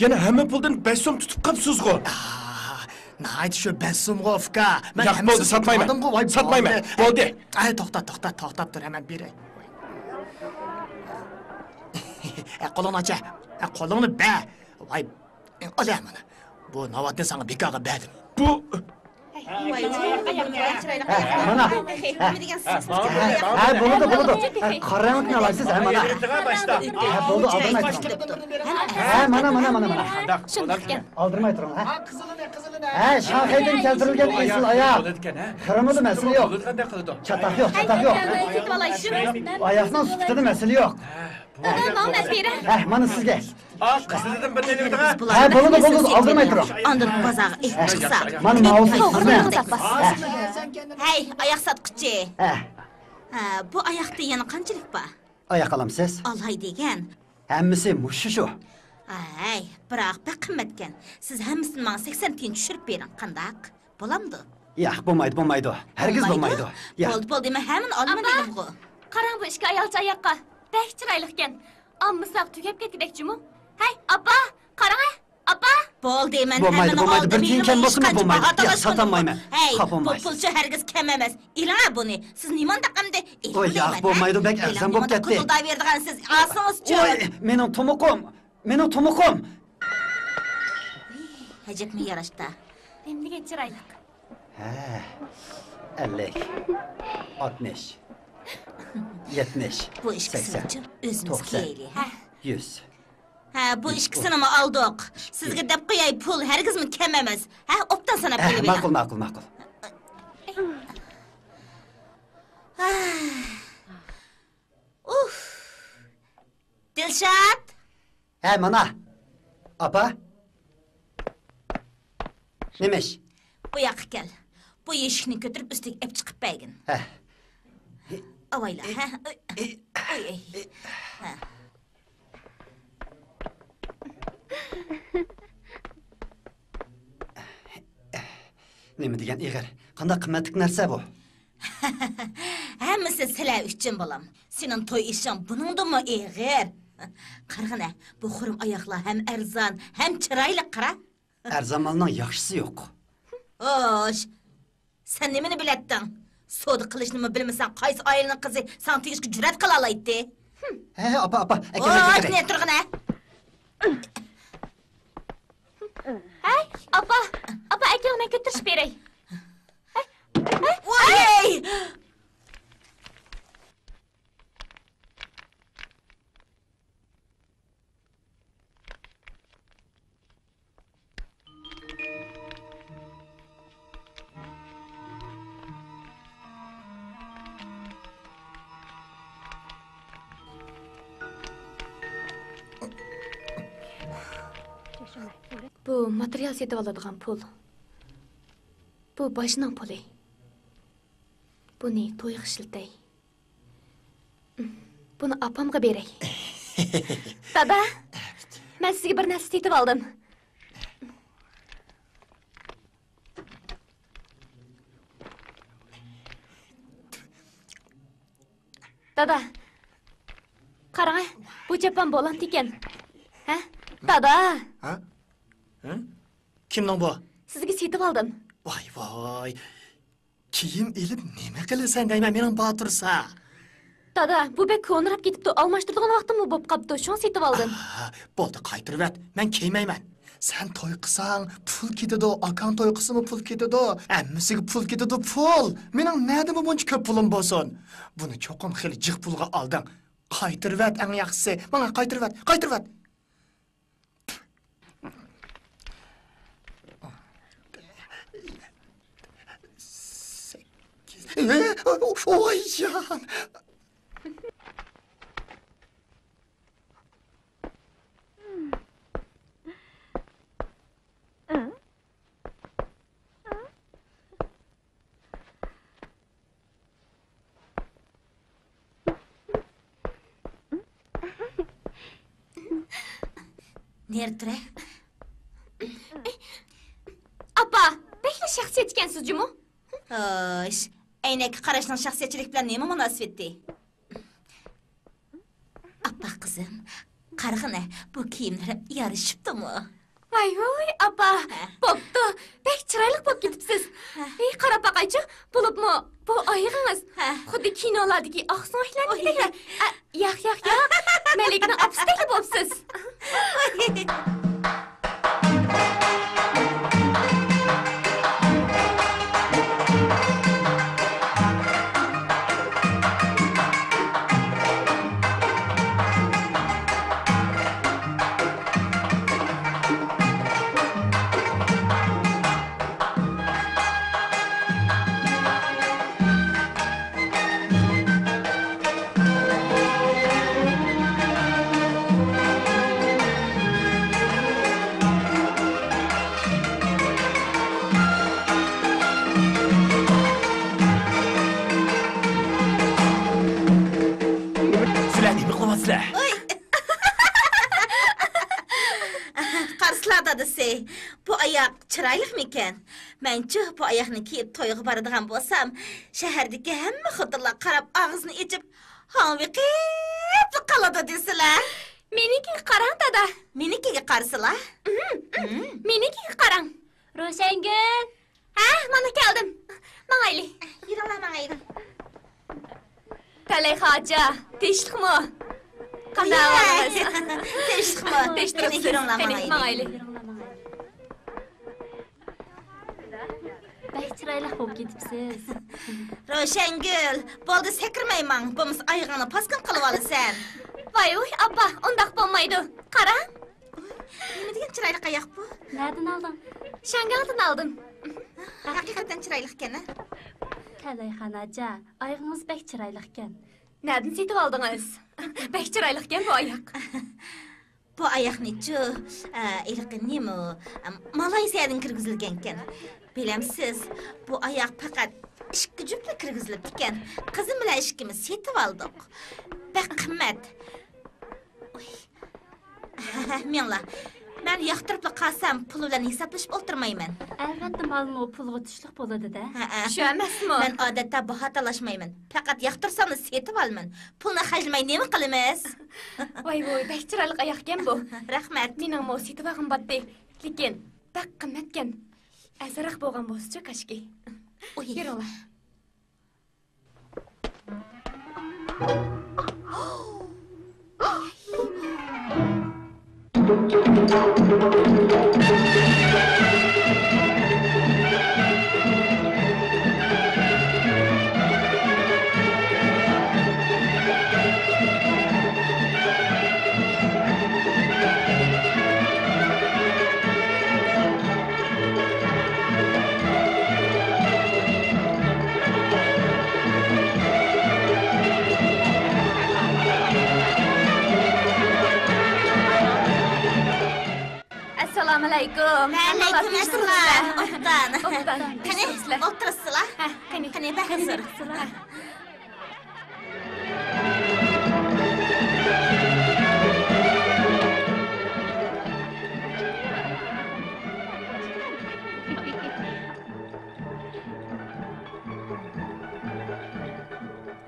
يەنە ھەممە پۇلدىن بەش سوم تۇتۇپ قاپسىزغۇ؟ ئاھ، ناھايىتى شۇ بەش سومغۇ، ئۇكا. مەن ياق، بولدى، ھەممىسىنى ساتمايمەن. تۇتۇپ ئالدىمغۇ، ۋاي، ساتمايمەن. بولدى. بولدى. ئەي، توختا، توختا، توختاپ تۇر، ھەممە بېرەي. ئە، قولۇڭنى ئاچە. ئە، قولۇڭنى بەر. ۋاي، ئال، ئە، مانا. بۇ ناۋاتنى ساڭا بىكارغا بەردىم. بۇ ھە، مانا. ھە، ھە، بولىدۇ، بولىدۇ. ھە، قارا رەڭلىكنى ئالايسىز، ھە، مانا. ھە، بولىدۇ، ئالدىرىماي تۇرۇڭ. ھە، مانا، مانا، مانا، مانا. ئالدىرىماي تۇرۇڭ، ھە. ھە، شاڭخەيدىن كەلتۈرۈلگەن ئېسىل ئاياغ. خىرىمىدا مەسىلە يوق. چاتاق يوق، چاتاق يوق. ئاياغنىڭ سۈپىتىدە مەسىلە يوق. ھە، مانا سىزگە. ئا، قىزىلدىن بىرنى ئېلىۋېتىڭ. ھە، بولىدۇ، بولىدۇ، ئالدىرىماي تۇرۇڭ. ئاندىن بازارغا ئېلىپ چىقسا، مانا ماۋۇسى سىزنىڭ. ھەي، ئاياق ساتقۇچى. ھە. ھە، بۇ ئاياقتا يەنە قانچىلىك بار؟ ئاياق ئالامسىز؟ ئالاي دېگەن. ھەممىسى مۇشۇ شۇ. ھەي، بىراق بەك قىممەتكەن. سىز ھەممىسىنى ماڭا سەكسەن تىيىن چۈشۈرۈپ بېرىڭ، قانداق؟ بولامدۇ؟ ياق، بولمايدۇ، بولمايدۇ. ھەرگىز بولمايدۇ. ياق. بولدى، بولدى، مەن ھەممىنى ئالىمەن دېدىمغۇ. قاراڭ، بۇ ئىككى ئايالچە ئاياققا. بەك چىرايلىقكەن. ئالمىساق تۈگەپ كەتكۈدەكچىمۇ؟ ھەي، ئاپا، قاراڭە، ئاپا! بولدى، مەن ھەممىنى ئالدىم، مېنىڭ ھېچقانچە باھا تالاشقىنىم يوق. ھەي، بۇ پۇلچۇ ھەرگىز كەم ئەمەس. ئېلىڭە بۇنى. سىز نېمانداق ئەمدى؟ ئوي، ياق، بولمايدۇ، بەك ئەرزان بولۇپ كەتتى. كۇدۇلداۋېرىدىغان سىز، ئالسىڭىزچۇ. ئوي، مېنىڭ تومۇقۇم، مېنىڭ تومۇقۇم. ئەجەبمۇ ياراشتا. نېمە دېگەن چىرايلىق. ھە، ئەللىك، ئاتمىش، يەتمىش، بۇ ئىككىسىنىچۇ؟ سەكسەن، ئۆزىمىز توقسان، كىيەيلى، ھە؟ يۈز. ھە، بۇ ئىككىسىنىمۇ ئالدۇق. سىزگە دەپ قوياي، پۇل ھەرگىزمۇ كەم ئەمەس. ھە، ئوبدان ساناپ بېرىۋېلىڭ. ماقۇل، ماقۇل، ماقۇل. ئۇھ. دىلشات! ھە، مانا. ئاپا. نېمە ئىش؟ بۇ ياققا كەل. بۇ يەشىكنى كۆتۈرۈپ ئۈستىگە ئېلىپ چىقىپ بەرگىن. ھە. ئاۋايلا، ھە؟ ئۆي، ئۆي، ئۆي. ھە. نېمە دېگەن ئېغىر؟ قانداق قىممەتلىك نەرسە بۇ؟ ھەممىسى سىلەر ئۈچۈن، بالام. سېنىڭ توي ئىشىڭ بۇنىڭدىنمۇ ئېغىر. قارىغىنە، بۇ خۇرۇم ئاياغلار ھەم ئەرزان، ھەم چىرايلىق، قارا. ئەرزان مالنىڭ ياخشىسى يوق. خوش، سەن نېمىنى بىلەتتىڭ؟ سودا قىلىشنىمۇ بىلمىسەڭ، قايسى ئائىلىنىڭ قىزى ساڭا تېگىشكە جۈرئەت قىلالايتتى؟ ھە، ھە، ئاپا، ئاپا، ئەكەل، ھوش، ئەكەل. نېرى تۇرغىنە. ھەي، ئاپا، ئاپا، ئەكەل، مەن كۆتۈرۈشۈپ بېرەي. ھەي، ھەي، ۋاي! بۇ ماتېرىيال سېتىۋالىدىغان پۇل. بۇ باجنىڭ پۇلى. بۇنى تويغا ئىشلىتەي. بۇنى ئاپامغا بېرەي. دادا، مەن سىزگە بىر نەرسە سېتىۋالدىم. دادا، قاراڭە، بۇ چاپان بولامدىكەن؟ ھە؟ دادا! ھە؟ ھە؟ كىمنىڭ بۇ؟ سىزگە سېتىۋالدىم. ۋاي، ۋاي. كىيىم ئېلىپ نېمە قىلىسەن دەيمەن، مېنىڭ باتۇرسا. دادا، بۇ بەك كونىراپ كېتىپتۇ، ئالماشتۇرىدىغان ۋاقتىممۇ بوپ قاپتۇ، شۇڭا سېتىۋالدىم. ئاھ، بولدى، قايتۇرۇۋەت، مەن كىيمەيمەن. سەن توي قىلساڭ پۇل كېتىدۇ، ئاكاڭ توي قىلسىمۇ پۇل كېتىدۇ، ھەممىسىگە پۇل كېتىدۇ، پۇل. مېنىڭ نەدىمۇ بۇنچە كۆپ پۇلۇم بولسۇن؟ بۇنى چوقۇم خېلى جىق پۇلغا ئالدىڭ. قايتۇرۇۋەت، ئەڭ ياخشىسى، ماڭا قايتۇرۇۋەت، قايتۇرۇۋەت. سەككىز. ۋاي جان! نېرى تۇرە. ئاپا، بەكلا شەخسىيەتچىكەنسىز جۇمۇ. خوش، ئەينەككە قاراشنىڭ شەخسىيەتچىلىك بىلەن نېمە مۇناسىۋىتى؟ ئاپا قىزىم، قارىغىنە، بۇ كىيىملىرىم يارىشىپتۇمۇ؟ ۋاي ۋۇي، ئاپا، ھە. بوپتۇ، بەك چىرايلىق بولۇپ كېتىپسىز. ھە. ھېي، قاراپ باقايچۇ، بولۇپمۇ بۇ ئايىغىڭىز ھە. خۇددى كىنولاردىكى ئاقسۆڭەكلەردىكىدەك. ئە، ياق، ياق، ياق، مەلىكىنىڭ ئاپىسىدەكلا بوپسىز. سىلەر نېمە قىلىۋاتىسىلەر؟ ۋاي! قارىسىلا، دادىسى، بۇ ئاياق چىرايلىقمىكەن؟ مەنچۇ بۇ ئاياقنى كىيىپ تويغا بارىدىغان بولسام، شەھەردىكى ھەممە خوتۇنلار قاراپ ئاغزىنى ئېچىپ، ھاڭۋېقىپلا قالىدۇ دېسىلە. مېنىڭكىگە قاراڭ، دادا. مېنىڭكىگە قارىسىلا. مېنىڭكىگە قاراڭ. روشەنگۈل. ھە، مانا كەلدىم. ماڭايلى. يۈرۈڭلار، ماڭايلى. تەلەي خاجا، تىنچلىقمۇ؟ قانداق ئەھۋالىڭىز؟ تىنچلىقمۇ؟ تىنچ تۇرۇپسىز. يۈرۈڭلار، قېنى، ماڭايلى. ماڭايلى. بەك چىرايلىق بولۇپ كېتىپسىز. روشەنگۈل، بولدى، سەكرىمەي ماڭ، بولمىسا ئايىغىڭنى پاسكىنا قىلىۋالىسەن. ۋاي ۋۇي، ئاپا، ئۇنداق بولمايدۇ. قارا. نېمە دېگەن چىرايلىق ئاياق بۇ؟ نەدىن ئالدىڭ؟ شياڭگاڭدىن ئالدىم. ھەقىقەتەن چىرايلىقكەن ھە؟ تەلەيخان ھاجا، ئايىغىڭىز بەك چىرايلىقكەن. نەدىن سېتىۋالدىڭىز؟ بەك چىرايلىقكەن بۇ ئاياق. بۇ ئاياقنىچۇ، ئە، ھېلىقى نېمە، ئە، مالايزىيەدىن كىرگۈزۈلگەنكەن. بىلەمسىز، بۇ ئاياق پەقەت ئىككى جۈپلا كىرگۈزۈلۈپتىكەن. قىزىم بىلەن ئىككىمىز سېتىۋالدۇق. بەك قىممەت. ئۇي. مېڭلا. مەن ياقتۇرۇپلا قالسام، پۇل بىلەن ھېسابلىشىپ ئولتۇرمايمەن. ئەلۋەتتە، مالمۇ پۇلغا تۇشلۇق بولىدۇ-دە. ھەئە. شۇ ئەمەسمۇ؟ مەن ئادەتتە باھا تالاشمايمەن. پەقەت ياقتۇرساملا سېتىۋالىمەن. پۇلنى خەجلىمەي نېمە قىلىمىز؟ ۋاي ۋۇي، بەك چىرايلىق ئاياغكەن بۇ. رەھمەت. مېنىڭمۇ سېتىۋالغۇم بارتتى. لېكىن بەك قىممەتكەن. ئەرزانراق بولغان بولسىچۇ كاشكى. ئۇي. يۈرۈڭلار. ئەسسالامۇئەلەيكۇم. ۋەئەلەيكۇم ئەسسالام. ئوبدان. ئوبدان. قېنى، ئولتۇرسىلا. ھە، قېنى. قېنى، بەھۇزۇر.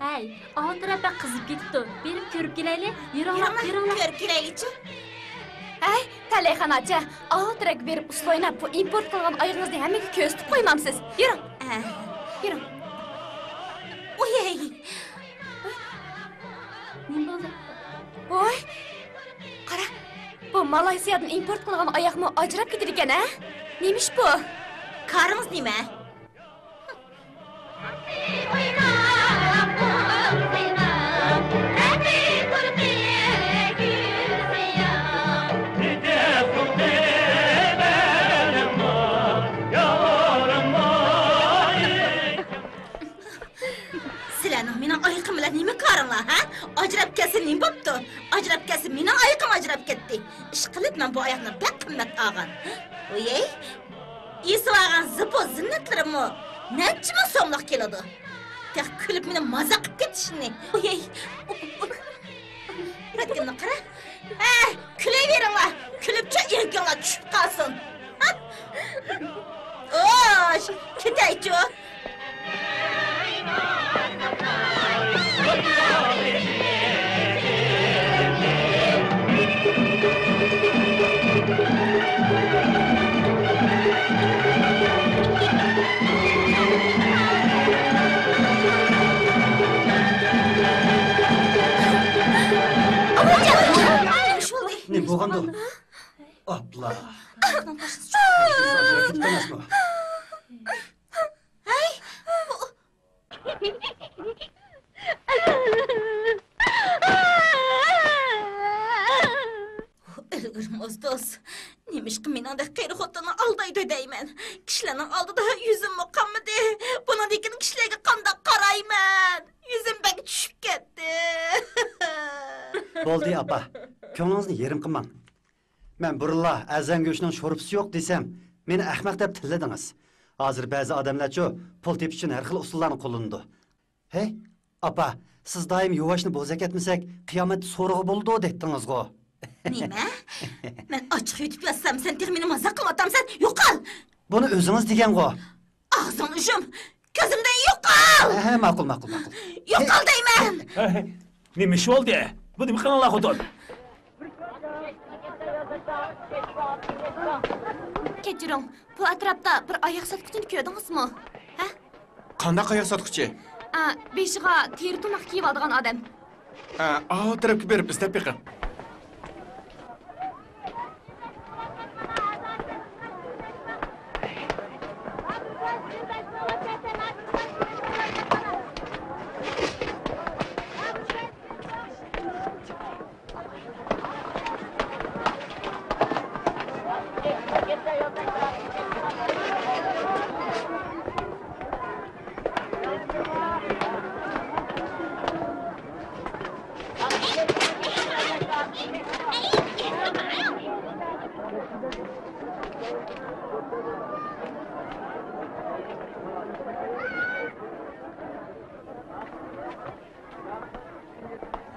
ھەي، ئاۋۇ تەرەپ بەك قىزىپ كېتىپتۇ. بېرىپ كۆرۈپ كېلەيلى. يۈرۈڭلار، يۈرۈڭلار، يۈرۈڭلار. كۆرۈپ كېلەيلىچۇ. ھەي، تەلەيخان ئاچا، ئاۋۇ تەرەپكە بېرىپ ئۇسسۇل ئويناپ، بۇ ئىمپورت قىلغان ئايىغىڭىزنى ھەممىگە كۆرسىتىپ قويمامسىز؟ يۈرۈڭ. ھە. يۈرۈڭ. ئۇيەي. نېمە بولدى؟ ۋاي، قارا، بۇ مالايسىيادىن ئىمپورت قىلغان ئاياقمۇ ئاجراپ كېتىدىكەن، ھە؟ نېمىش بۇ؟ كارىڭىز نېمە؟ سىلەرنىڭ مېنىڭ ئايىقىم بىلەن نېمە كارىڭلار، ھە؟ ئاجراپ كەتسە نېمە بوپتۇ؟ ئاجراپ كەتسە مېنىڭ ئايىقىم ئاجراپ كەتتى. ئىشقىلىپ مەن بۇ ئاياقنى بەك قىممەت ئالغان. ۋىيەي، ئېسىۋالغان زىبۇ زىننەتلىرىممۇ نەچچە مىڭ سوملۇق كېلىدۇ. تېخى كۈلۈپ مېنى مازاق قىلىپ كېتىشىنى. ۋىيەي. بەتكىمنى قارا. ھە، كۈلۈۋېرىڭلار. كۈلۈپچۇ ئىلكىڭلار چۈشۈپ قالسۇن. ئوش، كېتەيچۇ. نېمە بولغاندۇ؟ ئاپلا. ھەي! ئۆلگۈر موزدۇز، نېمىشقا مېنىڭدەك قېرى خوتۇننى ئالدايدۇ دەيمەن. كىشىلەرنىڭ ئالدىدا يۈزۈممۇ قانمىدى. بۇنىڭدىن كېيىن كىشىلەرگە قانداق قارايمەن؟ يۈزۈم بەك چۈشۈپ كەتتى. بولدى، ئاپا، كۆڭلىڭىزنى يېرىم قىلماڭ. مەن بۇرۇنلا ئەزەن گۆشىنىڭ شورپىسى يوق دېسەم، مېنى ئەخمەق دەپ تىللىدىڭىز. ھازىر بەزى ئادەملەرچۇ، پۇل تېپىش ئۈچۈن ھەر خىل ئۇسۇللارنى قوللىنىدۇ. ھەي، ئاپا، سىز دائىم يۇۋاشنى بوزەك ئەتمىسەك، قىيامەتتە سورىغا بولىدۇ دەيتتىڭىزغۇ. نېمە؟ مەن ئاچچىق يۇتۇپ ياتسام، سەن تېخى مېنى مازاق قىلىۋاتامسەن؟ يوقال! بۇنى ئۆزىڭىز دېگەنغۇ. ئاغزىڭنى يۇم! كۆزۈمدىن يوقال! ھە، ھە، ماقۇل، ماقۇل، ماقۇل. يوقال دەيمەن! ھە، ھە. نېمە ئىش بولدى؟ بۇ نېمە قىلىڭلار، خوتۇن؟ كەچۈرۈڭ، بۇ ئەتراپتا بىر ئاياق ساتقۇچىنى كۆردىڭىزمۇ؟ ھە؟ قانداق ئاياق ساتقۇچى؟ ئا، بېشىغا تېرە تۇماق كىيىۋالىدىغان ئادەم. ئا، ئاۋۇ تەرەپكە بېرىپ ئىزدەپ بېقىڭ.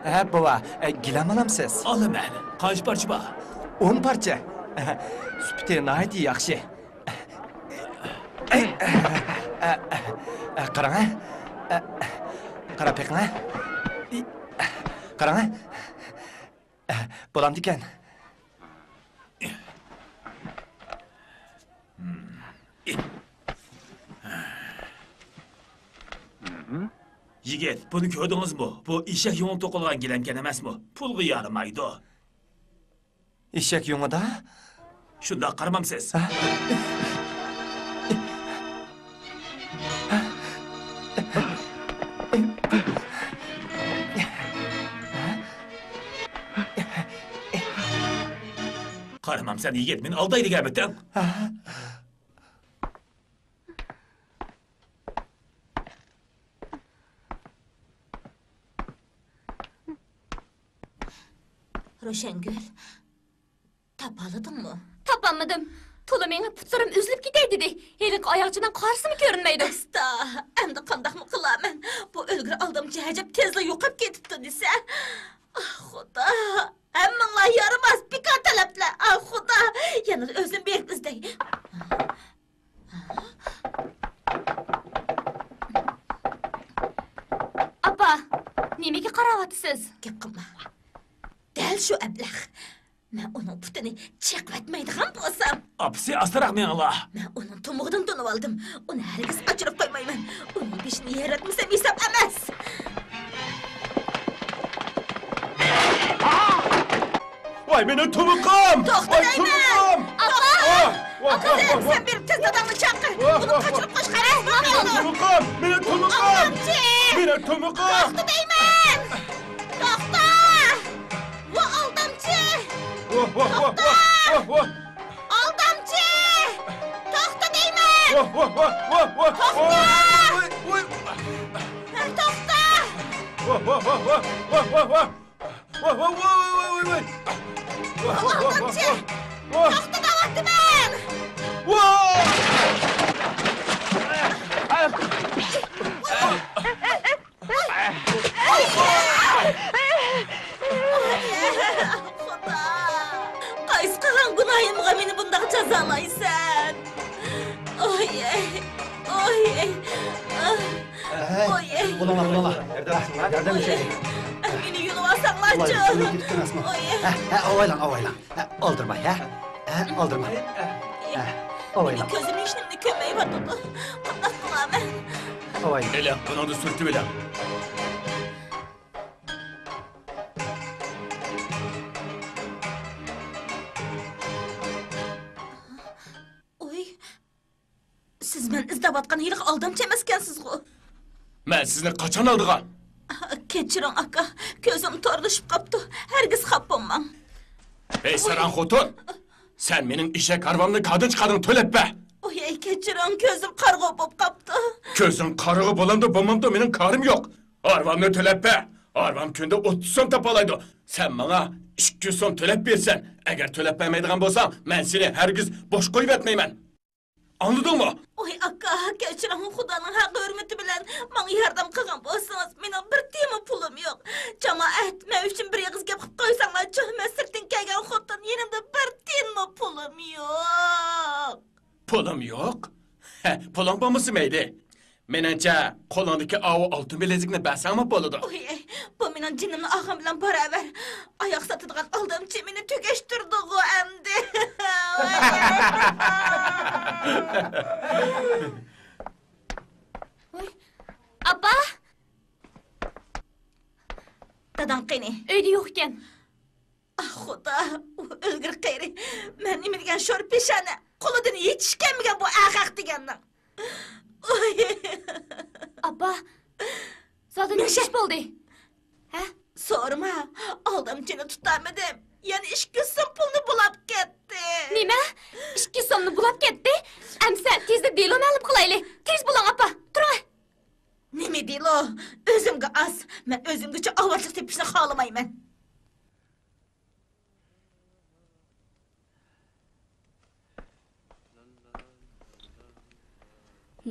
ھە، بوۋا، ئە، گىلەم ئالامسىز؟ ئالىمەن. قانچە پارچە بار؟ ئون پارچە. سۈپىتى ناھايىتى ياخشى. قاراڭ ھە. قاراپ بېقىڭ ھە. قاراڭ ھە. بولامدىكەن؟ يىگىت، بۇنى كۆردىڭىزمۇ؟ بۇ ئېشەك يۇڭى توقۇلغان گىلەمكەن ئەمەسمۇ؟ پۇلغا يارىمايدۇ. ئېشەك يۇڭىدا؟ شۇنداق قارىمامسىز؟ ھە؟ قارىمامسەن يىگىت، مېنى ئالدايدىغان ئەمەتتىڭ. روشەنگۈل، تاپالىدىڭمۇ؟ تاپالمىدىم. تولا مېڭىپ پۇتلىرىم ئۈزۈلۈپ كېتەي دېدى. ھېلىقى ئاياغچىنىڭ قارىسىمۇ كۆرۈنمەيدۇ. ئەستا، ئەمدى قانداقمۇ قىلارمەن؟ بۇ ئۆلگۈر ئالدامچى ئەجەب تېزلا يوقاپ كېتىپتۇ دېسە. ئاھ، خۇدا! ھەممىڭلار يارىماس، بىكار تەلەپلەر. ئاھ، خۇدا! يەنىلا ئۆزۈم بېرىپ ئىزدەي. ئاپا، نېمىگە قاراۋاتىسىز؟ گەپ قىلما. دەل شۇ ئەبلەخ. مەن ئۇنىڭ پۇتىنى چېقىۋەتمەيدىغان بولسام. ئاپىسى، ئاستىراق مېڭىڭلار. مەن ئۇنىڭ تومۇقىدىن تونۇۋالدىم. ئۇنى ھەرگىز قاچۇرۇپ قويمايمەن. ئۇنىڭ بېشىنى يېرىۋەتمىسەم ھېساب ئەمەس. ۋاي، مېنىڭ تومۇقۇم! توختا دەيمەن! تومۇقۇم! ئاپا! ۋاھ، ۋاھ، ئاپا، ۋاھ، سەن، ۋاھ، سەن بېرىپ تېز داداڭنى چاقىر. ۋاھ، ئۇنى ۋاھ، قاچۇرۇپ قويۇشقا ھەرەس قىلمايدۇ. تومۇقۇم! مېنىڭ تومۇقۇم! ئالدامچى! مېنىڭ تومۇقۇم! توختا دەيمەن! توختا! ۋا ئالدامچى! ۋاھ، ۋاھ، ۋاھ، توختا! ۋاھ، ۋاھ! ئالدامچى! توختا دەيمەن! ۋاھ، ۋاھ، ۋاھ، ۋاھ، ۋاھ! توختا! ۋاي، ۋاي، ۋاي! توختا! ۋاھ، ۋاھ، ۋاھ، ۋاھ، ۋاھ، ۋاھ، ۋاھ! ۋاھ، ۋاھ، ۋاي، ۋاي، ۋاي، ۋاي! ۋاھ، ۋاھ، ۋاھ، ۋاھ، ۋاھ! توختا دەۋاتىمەن! ۋاھ! ئاي! ئاي! ئاي! خۇدا! قايسى قىلغان گۇناھىمغا مېنى بۇنداق جازالايسەن؟ ئاي! ئاي! ئاي! ھەي، ئاي! بولۇڭلار، بولۇڭلار. ياردەم ئوي. مېنى يۇلۇۋالساڭلارچۇ. ئوي. ھە، ھە، ئاۋايلاڭ، ئاۋايلاڭ. ھە، ئالدىرىماي، ھە؟ ھە، ئالدىرىماي. ھە، ئاۋايلاڭ. مېنىڭ كۆزۈم ھېچنېمىنى كۆرمەيۋاتىدۇ. قانداق قىلارمەن؟ ئاۋايلاڭ. ئېلىڭ، بۇنىڭدا سۈرتۈۋېلىڭ. ئوي. سىز مەن ئىزدەۋاتقان ھېلىقى ئالدامچى ئەمەسكەنسىزغۇ؟ مەن سىزنى قاچان ئالدىغان؟ كەچۈرۈڭ، ئاكا. كۆزۈم تورلىشىپ قاپتۇ. ھەرگىز خاپا بولماڭ. ھەي، ساراڭ خوتۇن! سەن مېنىڭ ئېشەك ھارۋامنى كادىن چىقاردىڭ، تۆلەپ بەر! ئوي، كەچۈرۈڭ، كۆزۈم قارىغۇ بولۇپ قاپتۇ. كۆزۈڭ قارىغۇ بولامدۇ، بولمامدۇ، مېنىڭ كارىم يوق. ھارۋامنى تۆلەپ بەر! ھارۋام كۈندە ئوتتۇز سوم تاپالايدۇ. سەن ماڭا ئىككى يۈز سوم تۆلەپ بېرىسەن. ئەگەر تۆلەپ بەرمەيدىغان بولساڭ، مەن سېنى ھەرگىز بوش قويۇۋەتمەيمەن. ئاڭلىدىڭمۇ؟ ۋاي ئاكا، كەچۈرۈڭ، خۇدانىڭ ھەق ھۆرمىتى بىلەن ماڭا ياردەم قىلغان بولسىڭىز، مېنىڭ بىر تىيىنمۇ پۇلۇم يوق. جامائەت، مەن ئۈچۈن بىر ئېغىز گەپ قىلىپ قويساڭلارچۇ، مەن سىرتتىن كەلگەن خوتۇن، يېنىمدا بىر تىيىنمۇ پۇلۇم يوق. پۇلۇم يوق؟ ھە، پۇلۇڭ بولمىسا مەيلى. مېنىڭچە، قولۇڭدىكى ئاۋۇ ئالتۇن بىلەزۈكنى بەرسەڭمۇ بولىدۇ. ئوي، بۇ مېنىڭ جېنىمنى ئالغان بىلەن باراۋەر. ئاياق ساتىدىغان ئالدامچى مېنى تۈگەشتۈردىغۇ ئەمدى. ۋاي، ئاپا! داداڭ قېنى؟ ئۆيدە يوق ئىكەن. ئاھ، خۇدا، ئۇ ئۆلگۈر قېرى. مەن نېمە دېگەن شور پېشانە، قولىدىن ھېچ ئىش كەلمىگەن بۇ ئەخەق دېگەننىڭ. ئوي. ئاپا، زادى نېمە ئىش بولدى؟ ھە؟ سورىما، ئالدامچىنى تۇتالمىدىم. يەنە ئىككى يۈز سوم پۇلنى بۇلاپ كەتتى. نېمە؟ ئىككى يۈز سومنى بۇلاپ كەتتى؟ ئەمسە تېزلا دېلو مەلۇم قىلايلى. تېز بولۇڭ، ئاپا. تۇرۇڭ. نېمە دېلو؟ ئۆزۈمگە ئاز. مەن ئۆزۈمگىچە ئاۋارىچىلىك تېپىشنى خالىمايمەن.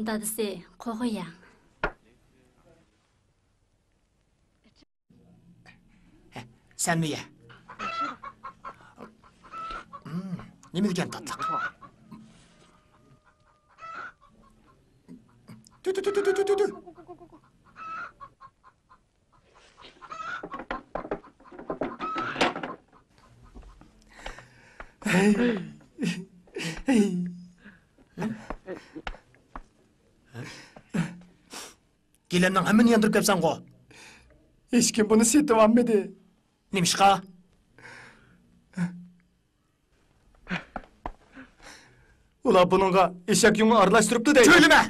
دادىسى، قوغۇياڭ. سەنمۇ يە. مم، نېمە دېگەن تاتلىق. تۈ، تۈ، تۈ. گىلەمنىڭ ھەممىنى ياندۇرۇپ كەپسەنغۇ؟ ھېچكىم بۇنى سېتىۋالمىدى. نېمىشقا؟ ئۇلار بۇنىڭغا ئېشەك يۇڭى ئارىلاشتۇرۇپتۇ دەيدۇ. سۆيلىمە!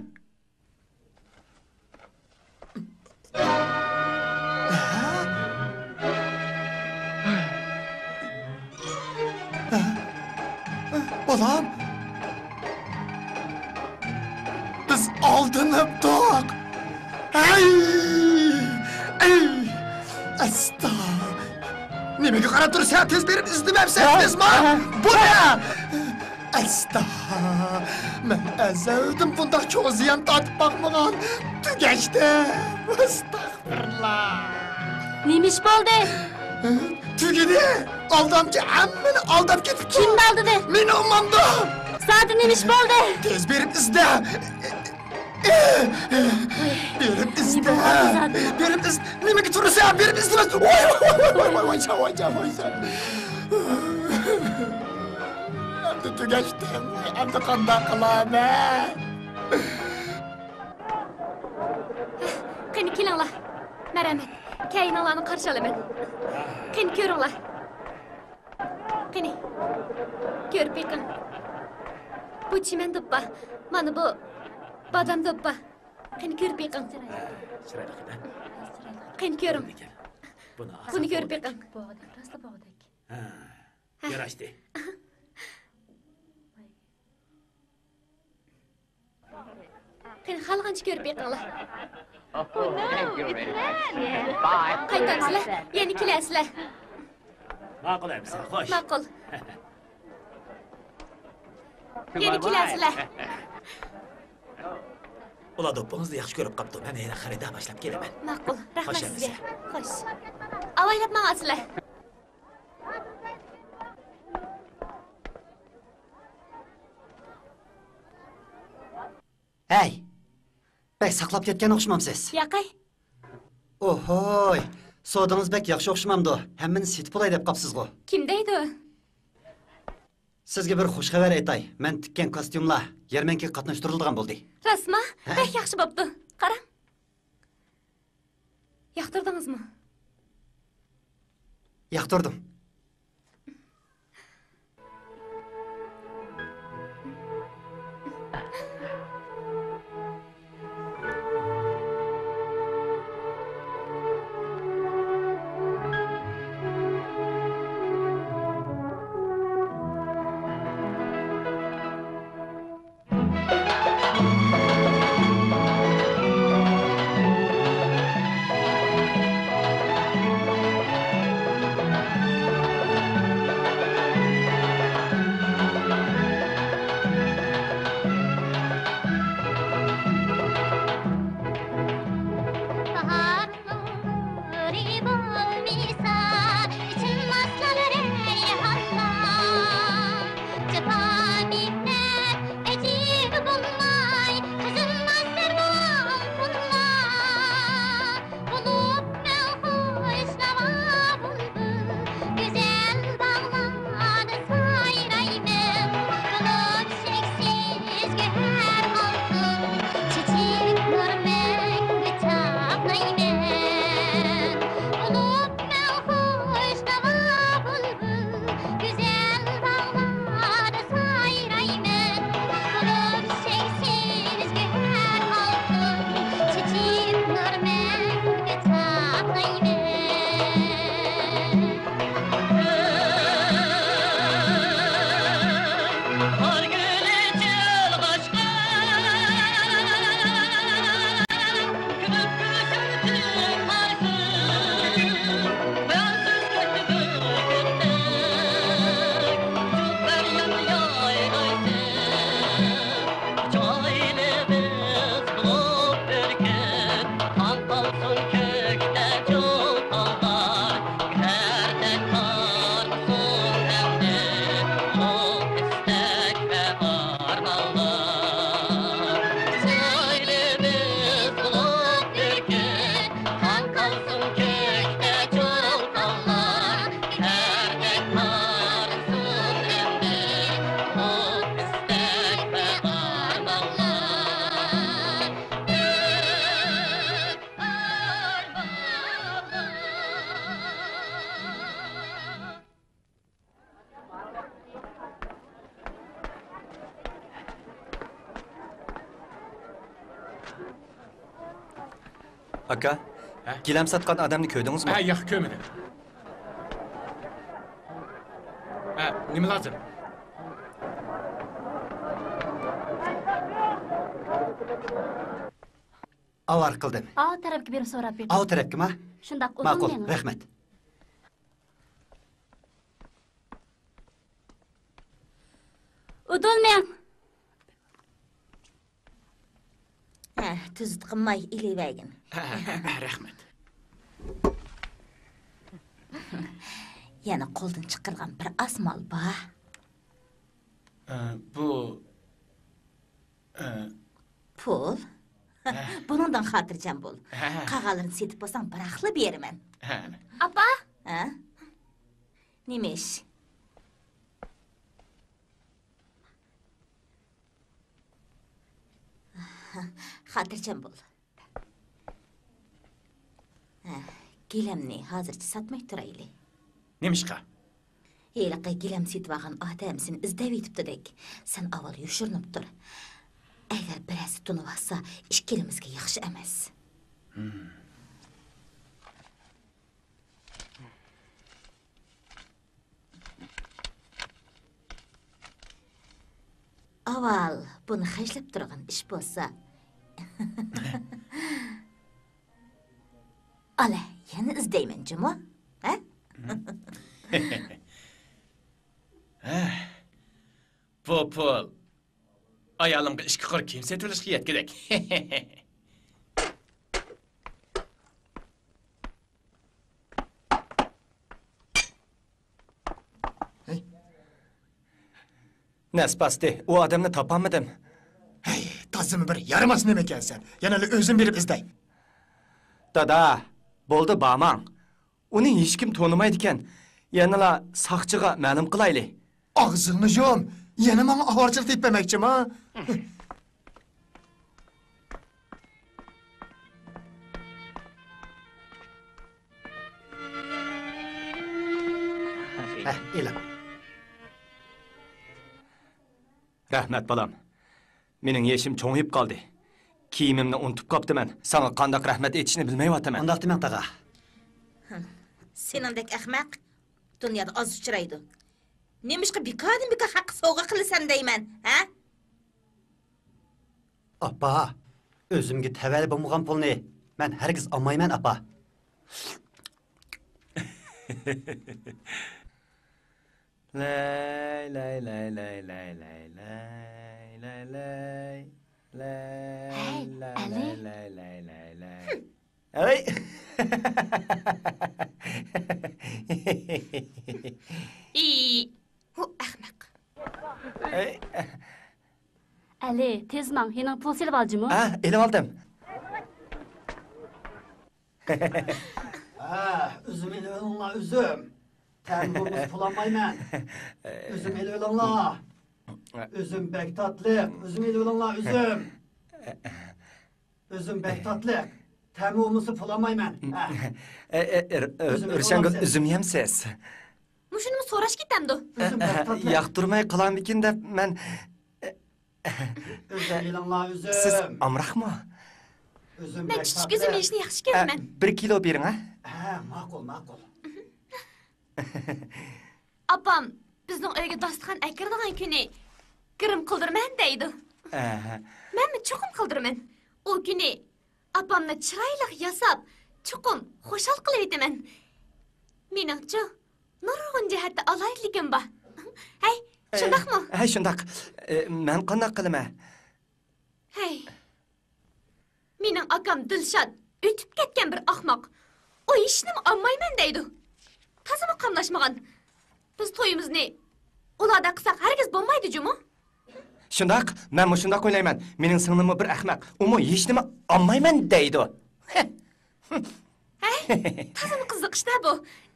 بالام! بىز ئالدىنىپتۇق! ھەي! ئەي! ئەستا! نېمىگە قاراپ تۇرسەن؟ تېز بېرىپ ئىزدىمەمسەن؟ ھە؟ تېزما! ھە؟ بۇ نە؟ ئەستا! مەن ئەزەلدىن بۇنداق چوڭ زىيان تارتىپ باقمىغان. تۈگەشتىم. ئەستەغپۇرۇللا. نېمە ئىش بولدى؟ تۈگىدى. ئالدامچى ھەممىنى ئالداپ كېتىپتۇ. كىم ئالدىدى؟ مېنى ئۇمامدۇ. زادى نېمە ئىش بولدى؟ تېز بېرىپ ئىزدە. بېرىپ ئىزدە. بېرىپ ئىز-، نېمىگە تۇرىسەن؟ بېرىپ ئىزدىمەس. ۋاي، ۋاي، ۋاي، ۋاي، ۋاي، ۋاي، ۋاي، ۋاي، ۋاي. ئەمدى تۈگەشتىم. ئەمدى قانداق قىلىمەن؟ قېنى، كېلىڭلار. مەرھەمەت. كەينىڭلارنى قارشى ئالىمەن. قېنى، كۆرۈڭلار. قېنى، كۆرۈپ بېقىڭ. بۇ چىمەن دوپپا. مانا بۇ بادام دوپپا. قېنى، كۆرۈپ بېقىڭ. ھە، چىرايلىق ئىدى. قېنى، كۆرۈڭ. بۇنى كۆرۈپ بېقىڭ. بوغدەك، راسلا بوغدەك. ھە، ھە. ياراشتى. قېنى، خالىغانچە كۆرۈپ بېقىڭلار. قايتامسىلەر؟ يەنە كېلەرسىلەر. ماقۇل ئەمىسە، خوش. ماقۇل. يەنە كېلەرسىلەر. ئۇلار دوپپىڭىزنى ياخشى كۆرۈپ قاپتۇ. مەن يەنە خېرىدار باشلاپ كېلىمەن. ماقۇل، رەھمەت سىزگە. خوش. ئاۋايلاپ ماڭارسىلەر. ھەي! بەك ساقلاپ كەتكەن ئوخشىمامسىز؟ ياقەي. ئوھوي! سودىڭىز بەك ياخشى ئوخشىمامدۇ؟ ھەممىنى سېتىپ بولاي دەپ قاپسىزغۇ؟ كىم دەيدۇ؟ سىزگە بىر خۇش خەۋەر ئېيتاي. مەن تىككەن كاستيۇملار يەرمەنكىگە قاتناشتۇرۇلىدىغان بولدى. راستما؟ ھە؟ بەك ياخشى بوپتۇ. قاراڭ. ياقتۇردىڭىزمۇ؟ ياقتۇردۇم. ئاكا، ھە؟ گىلەم ساتقان ئادەمنى كۆردىڭىزمۇ؟ ھە، ياق، كۆرمىدىم. ھە، نېمە لازىم؟ ئاۋارە قىلدىم. ئاۋۇ تەرەپكە بېرىپ سوراپ بېقىڭ. ئاۋۇ تەرەپكىما؟ شۇنداق، ماقۇل، ئۇدۇل مېڭىڭ. رەھمەت. ئۇدۇل مېڭ. ھە، تۈزۈت قىلماي ئېلىۋەرگىن. ھە، ھە، ھە، رەھمەت. يەنە قولدىن چىقىرغان بىر ئاز مال بار. ئە، بۇ، ئە، پۇل؟ ھە. بۇنىڭدىن خاتىرجەم بول. ھە. قالغانلىرىنى سېتىپ بولساڭ، بىراقلا بېرىمەن. ھە. ئاپا! ھە؟ نېمە ئىش؟ خاتىرجەم بول. ھە، گىلەمنى ھازىرچە ساتماي تۇرايلى. نېمىشقا؟ ھېلىقى گىلەم سېتىۋالغان ئادەم سېنى ئىزدەۋېتىپتۇدەك. سەن ئاۋۋال يوشۇرۇنۇپ تۇر. ئەگەر بىرەرسى تونۇۋالسا، ئىككىلىمىزگە ياخشى ئەمەس. ئاۋۋال بۇنى خەجلەپ تۇرغان ئىش بولسا. ئالە، يەنە ئىزدەيمەن جۇمۇ. ھە؟ ھە، بۇ پۇل ئايالىمغا ئىككى قۇر كىيىم سېتىۋېلىشقا يەتكۈدەك. ھەي. نەس باستى، ئۇ ئادەمنى تاپالمىدىم. ھەي، تازىمۇ بىر يارىماس نېمە ئىكەنسەن. يەنىلا ئۆزۈم بېرىپ ئىزدەي. دادا، بولدى، بارماڭ. ئۇنى ھېچكىم تونۇمايدىكەن. يەنىلا ساقچىغا مەلۇم قىلايلى. ئاغزىڭنى يۇم. يەنە ماڭا ئاۋارىچىلىك دەپ بەرمەكچىما؟ ھە، ئېلىڭ. رەھمەت، بالام. مېنىڭ يېشىم چوڭىيىپ قالدى. كىيىمىمنى ئۇنتۇپ قاپتىمەن. ساڭا قانداق رەھمەت ئېيتىشنى بىلمەيۋاتىمەن. ئۇنداق دېمەڭ، تاغا. سېنىڭدەك ئەخمەق دۇنيادا ئاز ئۇچرايدۇ. نېمىشقا بىكاردىن بىكار ھەققە سوۋغا قىلىسەن دەيمەن، ھە؟ ئاپا، ئۆزۈمگە تەۋەلىك بولمىغان پۇلنى مەن ھەرگىز ئالمايمەن، ئاپا. لاي، لاي، لاي. ھەي، ئەلى. ئەي. ئى، ھۇ، ئەخمەق. ئەي. ئەلى، تېز ماڭ، يېنىڭغا پۇل سېلىۋال جۇمۇ. ھە، ئېلىۋالدىم. ھە، ئۈزۈم ئېلىۋېلىڭلار، ئۈزۈم. تەمى بولمىسا پۇل ئالمايمەن. ئۈزۈم ئېلىۋېلىڭلار. ئۈزۈم بەك تاتلىق، ئۈزۈم ئېلىۋېلىڭلار، ئۈزۈم. ئۈزۈم بەك تاتلىق. تەمى بولمىسا پۇل ئالمايمەن. ھە. ئە، ئە، ئە، ئۈزۈم ئېلىپ رىشەنگۈل، ئالامسىز؟ ئۈزۈم يەمسىز؟ مۇشۇنىمۇ سوراش كېتەمدۇ؟ ئۈزۈم بەك تاتلىق. ياقتۇرماي قالامدىكىن دەپ مەن. ئۈزۈم ئېلىڭلار، ئۈزۈم. سىز ئامراقمۇ؟ ئۈزۈم مەن بەك چۈچۈك ئۈزۈم تاتلىق. يېيىشنى ياخشى ئە، كۆرىمەن. بىر كىلو بېرىڭ، ھە؟ ھە، ماقۇل، ماقۇل. ئاپام بىزنىڭ ئۆيگە داستىخان ئەكىرىدىغان كۈنى گىرىم قىلدۇرىمەن دەيدۇ. ئەھە. مەنمۇ چوقۇم قىلدۇرىمەن. ئۇ كۈنى ئاپامنى چىرايلىق ياساپ، چوقۇم خۇشال قىلىۋېتىمەن. مېنىڭچۇ، نۇرغۇن جەھەتتە ئالاھىدىلىكىم بار. ھەي، ئە، شۇنداقمۇ؟ ھەي، شۇنداق. ئە، مەن قانداق قىلىمەن؟ ھەي. مېنىڭ ئاكام دىلشات ئۆتۈپ كەتكەن بىر ئاخماق. ئۇ ھېچنېمە ئالمايمەن دەيدۇ. تازىمۇ قاملاشمىغان. بىز تويىمىزنى ئۇلاردەك قىلساق ھەرگىز بولمايدۇ جۇمۇ. شۇنداق، مەنمۇ شۇنداق ئويلايمەن. مېنىڭ سىڭلىممۇ بىر ئەخمەق. ئۇمۇ ھېچنېمە ئالمايمەن دەيدۇ. ھەي، تازىمۇ قىزىق ئىش-دە بۇ.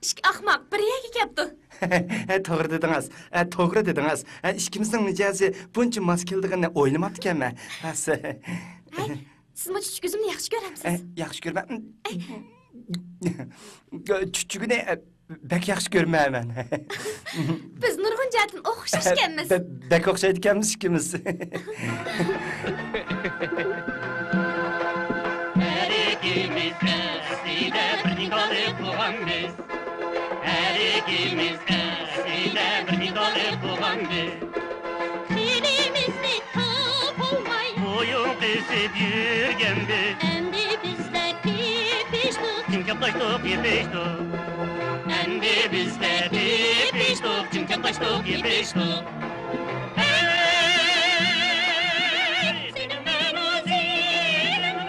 ئىككى ئاخماق بىر يەرگە كەپتۇ. ھە، توغرا دېدىڭىز. ھە، توغرا دېدىڭىز. ھە، ئىككىمىزنىڭ مىجەزى بۇنچە ماس كېلىدىغىنىنى ئويلىماپتىكەنمەن. ھە، س-، ھەي، سىزمۇ چۈچۈك ئۈزۈمنى ياخشى كۆرەمسىز؟ ھە، ياخشى كۆرىمەن. چۈچۈكىنى، ھە، بەك ياخشى كۆرىمەن مەن. بىز نۇرغۇن جەھەتتىن ئوخشاش ئىكەنمىز. بە-، بەك ئوخشايدىكەنمىز ئىككىمىز. ھەر ئىككىمىز ھەر ئىككىمىز ئەسلىدە بىر دېتال ئوقۇغانبىز. خېرىمىزنى تاپالماي بويۇن قېسىپ يۈرگەنبىز. ئەمدى بىزلەر تېپىشتۇق، چىڭ چاپلاشتۇق، يېپىشتۇق. ئەمدى بىزلەر تېپىشتۇق، چىڭ چاپلاشتۇق، يېپىشتۇق. ھەي! سېنىڭ مەن ئۆزۈڭمەن،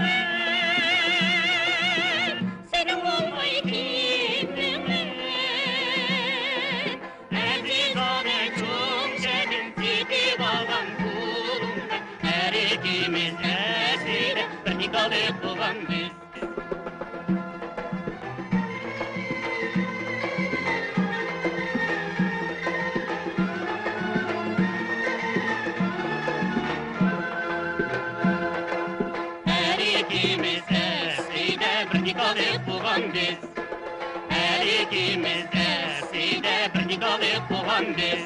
سېنىڭ بولماي كىممەن؟ ئەزىزانە چوڭ شەھەردىن سېتىۋالغان پۇلۇڭدىن ھەر ئىككىمىز ئەسلىدە بىر دېتال ئوقۇغانبىز. ھەر ئىككىمىز ئەسلىدە بىر دېتال ئوقۇغانبىز. ھەر ئىككىمىز ئەسلىدە بىر دېتال ئوقۇغانبىز.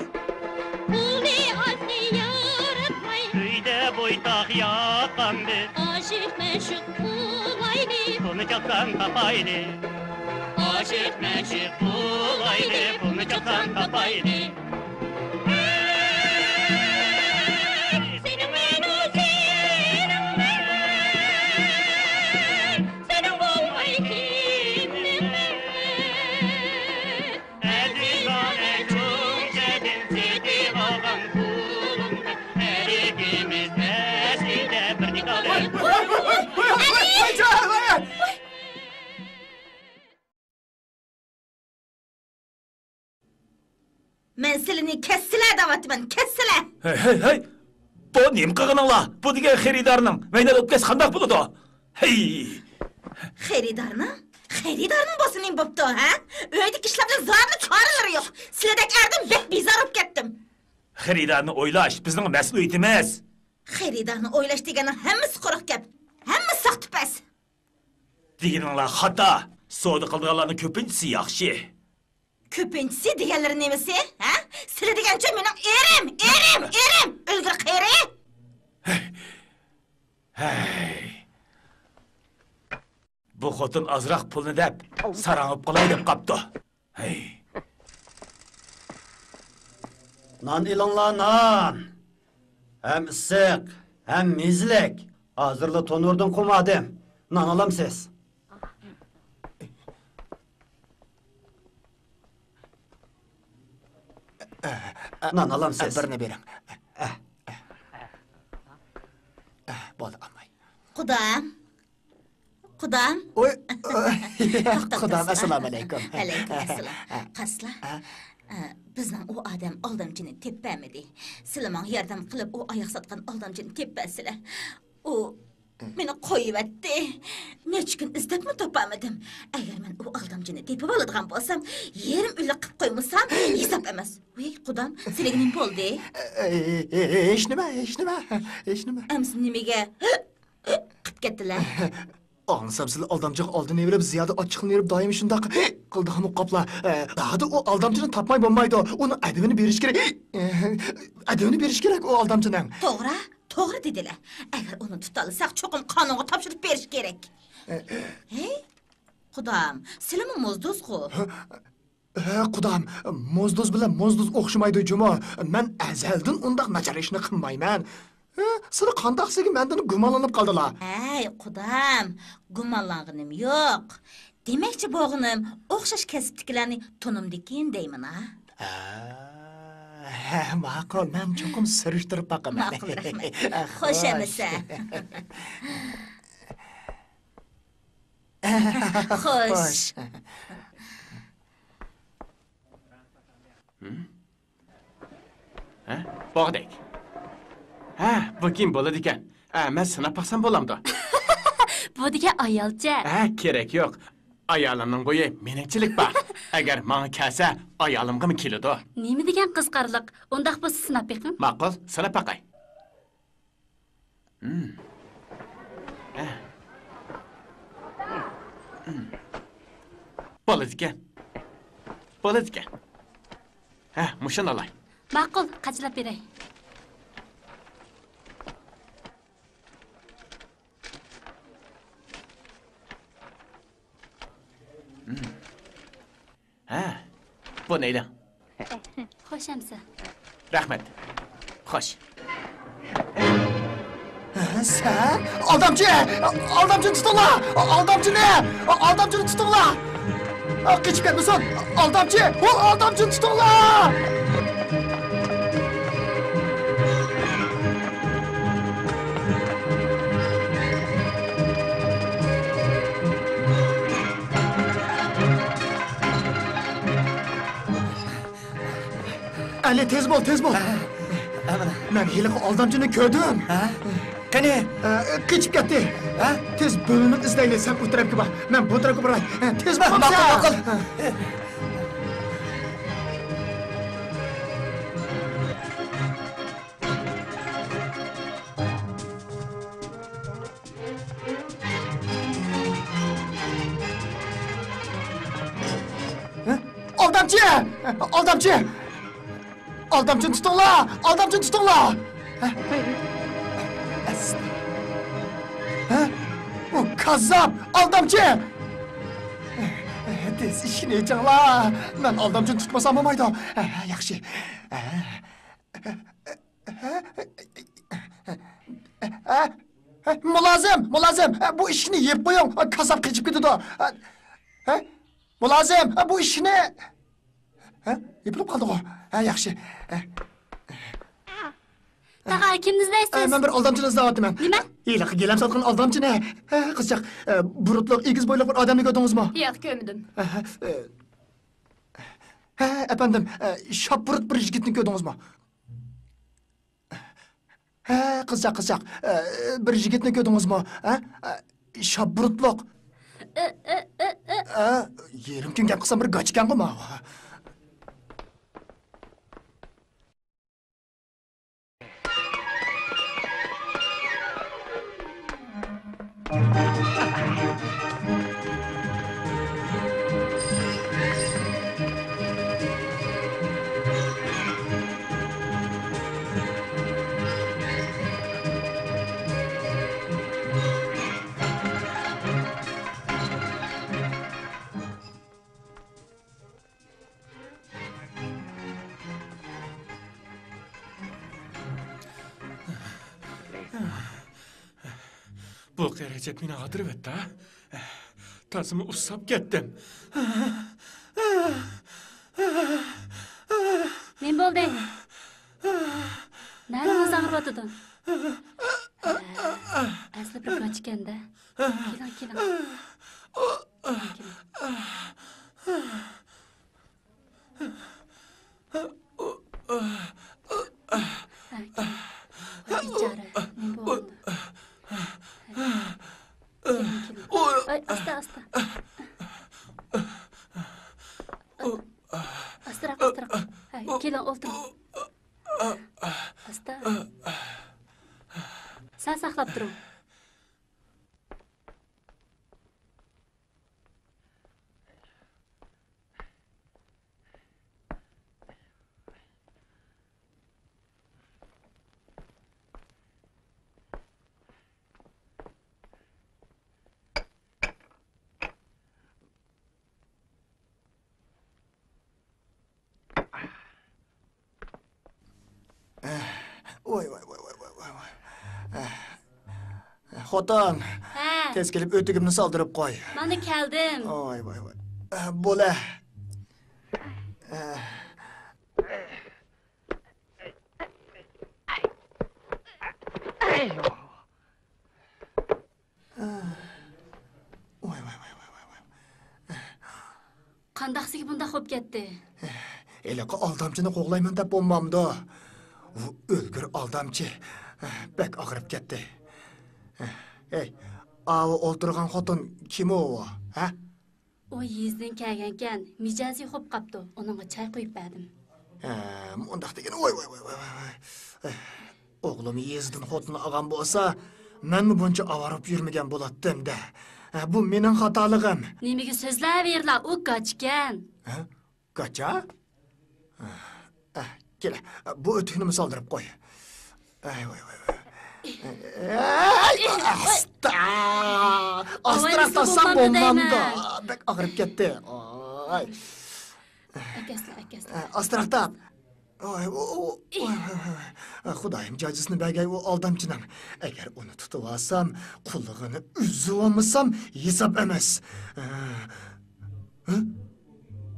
پۇلنى ئازنى ياراتماي ئۆيدە بويتاق ياققانبىز. ئاشىق مەشۇق بولايلى، پۇلنى چاپسان تاپايلى. ئاشىق مەشۇق بولايلى، پۇلنى چاپسان تاپايلى. سېنىڭ مەن ئۆزۈڭمەن، سېنىڭ بولماي كىممەن؟ ئەزىزانە چوڭ شەھەردىن سېتىۋالغان پۇلۇڭدىن ھەر ئىككىمىز ئەسلىدە بىر دېتال. مەن سىلىنى كەتسىلە دەۋاتىمەن، كەتسىلە! ھەي، ھەي، ھەي! بۇ نېمە قىلغىنىڭلار؟ بۇ دېگەن خېرىدارنىڭ ۋەينەدە ئۆپكەسى قانداق بولىدۇ؟ ھەي! خېرىدارنىڭ؟ خېرىدارنىڭ بولسا نېمە بوپتۇ، ھە؟ ئۆيدىكى ئىشلار بىلەن زادىلا چارىلىرى يوق. سىلىدەك ئەردىن بەك بىزار بولۇپ كەتتىم. خېرىدارنى ئويلاش بىزنىڭ مەسئۇلىيىتىمىز. خېرىدارنى ئويلاش دېگەننىڭ ھەممىسى قۇرۇق گەپ. ھەممىسى ساختىپەز. دېگىنىڭلار خاتا. سودا قىلىدىغانلارنىڭ كۆپىنچىسى ياخشى. كۆپىنچىسى دېگەنلىرى نېمىسى؟ ھە؟ سىلى دېگەنچۇ مېنىڭ ئېرىم، ئېرىم، ئېرىم! ئۆلگۈر قېرى! ھەي. بۇ خوتۇن ئازراق پۇلنى دەپ، ساراڭ بولۇپ قالاي دەپ قاپتۇ. ھەي. نان ئېلىڭلار، نان! ھەم ئىسسىق، ھەم مېزىلىك. ھازىرلا تونۇردىن قومادىم. نان ئالامسىز؟ نان ئالامسىز؟ بىرنى بېرىڭ. بولدى، ئالماي. قۇدام. قۇدام. ئوي، توختاپ قۇدام، تۇرسىلا. ئەسسالامۇئەلەيكۇم. ۋەئەلەيكۇم ئەسسالام. قارىسىلا. ئە، بىزنىڭ ئۇ ئادەم ئالدامچىنى تېپىپ بەرمىدى. سىلە ماڭا ياردەم قىلىپ، ئۇ ئاياغ ساتقان ئالدامچىنى تېپىپ بەرسىلە. ئۇ مېنى قويۇۋەتتى. نەچچە كۈن ئىزدەپمۇ تاپالمىدىم. ئەگەر مەن ئۇ ئالدامچىنى تېپىۋالىدىغان بولسام، يېرىم ئۆلۈك قىلىپ قويمىسام، ھېساب ئەمەس. ۋەي، قۇدام، سىلىگە نېمە بولدى؟ ھېچنېمە، ھېچنېمە، ھېچنېمە. ئەمسە نېمىگە قىپ كەتتىلە. ئاڭلىسام، سىلەر ئالدامچىغا ئالدىنى بېرىپ، زىيادە ئاچچىقلىنىۋېرىپ، دائىم شۇنداق قىلىدىغان بولۇپ قاپلا. ئە، دادى ئۇ ئالدامچىنى تاپماي بولمايدۇ. ئۇنىڭ ئەدىپىنى بېرىش كېرەك. ئەدىپىنى بېرىش كېرەك ئۇ ئالدامچىنىڭ. توغرا، توغرا دېدىلە. ئەگەر ئۇنى تۇتالىساق، چوقۇم قانۇنغا تاپشۇرۇپ بېرىش كېرەك. ھەي، قۇدام، سىلىمۇ موزدۇزغۇ. ھە، قۇدام، موزدۇز بىلەن موزدۇز ئوخشىمايدۇ جۇمۇ. مەن ئەزەلدىن ئۇنداق ناچار ئىشنى قىلمايمەن. ھە، سىلى قانداقسىگە مەندىن گۇمانلىنىپ قالدىلا؟ ھەي، قۇدام، گۇمانلانغىنىم يوق. دېمەكچى بولغىنىم، ئوخشاش كەسىپتىكىلەرنى تونۇمدىكىن دەيمەن ھە. ھە، ماقۇل، مەن چوقۇم سۈرۈشتۈرۈپ باقىمەن. ماقۇل، رەھمەت. خوش ئەمىسە. خوش. ھە؟ بولغۇدەك. ھە، بۇ كىيىم بولىدىكەن. ھە، مەن سىناپ باقسام بولامدۇ؟ بۇ دېگەن ئايالچە. ھە، كېرەك يوق. ئايالىمنىڭ بويى مېنىڭچىلىك بار. ئەگەر ماڭا كەلسە، ئايالىمغىمۇ كېلىدۇ. نېمە دېگەن قىزىقارلىق؟ ئۇنداق بولسا سىناپ بېقىڭ. ماقۇل، سىناپ باقاي. بولىدىكەن. بولىدىكەن. ھە، مۇشۇنى ئالاي. ماقۇل، قاچىلاپ بېرەي. ھە، بۇنى ئېلىڭ. خوش ئەمىسە. رەھمەت. خوش. ھە، سەن؟ ئالدامچى! ئالدامچىنى تۇتۇڭلار! ئالدامچىنى! ئالدامچىنى تۇتۇڭلار! قېچىپ كەتمىسۇن! ئالدامچى! ئۇ ئالدامچىنى تۇتۇڭلار! ئەلى، تېز بول، تېز بول. ھە، ھە، مانا. مەن ھېلىقى ئالدامچىنى كۆردۈم. ھە؟ قېنى؟ ئە، قېچىپ كەتتى. ھە؟ تېز بۆلۈنۈپ ئىزدەيلى، سەن ئۇ تەرەپكە بار. مەن بۇ تەرەپكە باراي. ھە، تېز بول، ماقۇل، سەن. ماقۇل. ھە. ھە؟ ئالدامچى! ئالدامچى! ئالدامچىنى تۇتۇڭلار! ئالدامچىنى تۇتۇڭلار! ھە؟ ھە؟ ئۇ كاززاپ! ئالدامچى! تېز ئىشىكنى ئېچىڭلار! مەن ئالدامچىنى تۇتمىسام بولمايدۇ. ھە، ياخشى. ھە؟ ھە؟ مۇلازىم، مۇلازىم، بۇ ئىشىكنى يېپىپ قويۇڭ، كاززاپ قېچىپ كېتىدۇ. ھە؟ مۇلازىم، بۇ ئىشىكنى. ھە؟ يېپىلىپ قالدىغۇ. ھە، ياخشى. ھە. تاغا، كىمنى ئىزدەيسىز؟ ھە، مەن بىر ئالدامچىنى ئىزدەۋاتىمەن. نېمە؟ ھېلىقى گىلەم ساتقان ئالدامچىنى. ھە، قىزچاق، بۇرۇتلۇق، ئېگىز بويلۇق بىر ئادەمنى كۆردىڭىزمۇ؟ ياق، كۆرمىدىم. ھە، ھە، ھە، ئەپەندىم، شاپبۇرۇت بىر يىگىتنى كۆردىڭىزمۇ؟ ھە، قىزچاق، قىزچاق. ئە، بىر يىگىتنى كۆردىڭىزمۇ؟ ھە؟ ئە، شاپبۇرۇتلۇق. ئە، يېرىم كۈن گەپ قىلسام بىر گاچا ئىكەنغۇ ماۋۇ. بۇ قېرى ئەجەب مېنى ھادىرىۋەتتى ھە. تازىمۇ ئۇسساپ كەتتىم. نېمە بولدى؟ نەدىڭىز ئاغرىۋاتىدۇ؟ ئەسلى بىر گاچىكەن-دە. كېلىڭ، كېلىڭ. كېلىڭ. ۋاي بىچارە، نېمە بولدى؟ كېلىڭ، كېلىڭ. ۋاي، ئاستا، ئاستا. ئاستىراق، ئاستىراق. ھە، كېلىڭ، ئولتۇرۇڭ. ئاستا. سەل ساقلاپ تۇرۇڭ. ۋاي، ۋاي، ۋاي، ۋاي. خوتۇن، ھە. تېز كېلىپ ئۆتۈكۈمنى سالدۇرۇپ قوي. مانا كەلدىم. ۋاي، ۋاي، ۋاي. بولە. ۋاي، ۋاي، ۋاي، ۋاي، ۋاي، ۋاي. قانداقسىگە بۇنداق بولۇپ كەتتى؟ ھېلىقى ئالدامچىنى قوغلايمەن دەپ بولمامدۇ؟ ئۇ ئۆلگۈر ئالدامچى. بەك ئاغرىپ كەتتى. ھەي، ئاۋۇ ئولتۇرغان خوتۇن كىم ئۇ، ھە؟ ئۇ يېزىدىن كەلگەنكەن، مىجەزى خوپ قاپتۇ، ئۇنىڭغا چاي قۇيۇپ بەردىم. ھە، مۇنداق دېگىنى، ۋاي، ۋاي، ۋاي. ئوغلۇم يېزىدىن خوتۇن ئالغان بولسا، مەنمۇ بۇنچە ئاۋارە بولۇپ يۈرمىگەن بولاتتىم-دە. ھە، بۇ مېنىڭ خاتالىقىم. نېمىگە سۆزلەۋېرىلا، ئۇ گاچىكەن. ھە؟ گاچا؟ ئە، كېلە، بۇ ئۆتۈكنىمۇ سالدۇرۇپ قوي. ئەي، ۋاي، ۋاي، ۋاي. ئەي، ئاستا! ئاستىراق تارتسام بولمامدۇ؟ بەك ئاغرىپ كەتتى. ئاي. ئەكەسلا، ئەكەسلا. ئە، ئاستىراق تارت. ۋاي، ۋاي، ۋاي. خۇدايىم جاجىسىنى بەرگەي ئۇ ئالدامچىنىڭ. ئەگەر ئۇنى تۇتۇۋالسام، قۇلىقىنى ئۈزۈۋالمىسام ھېساب ئەمەس. ھە؟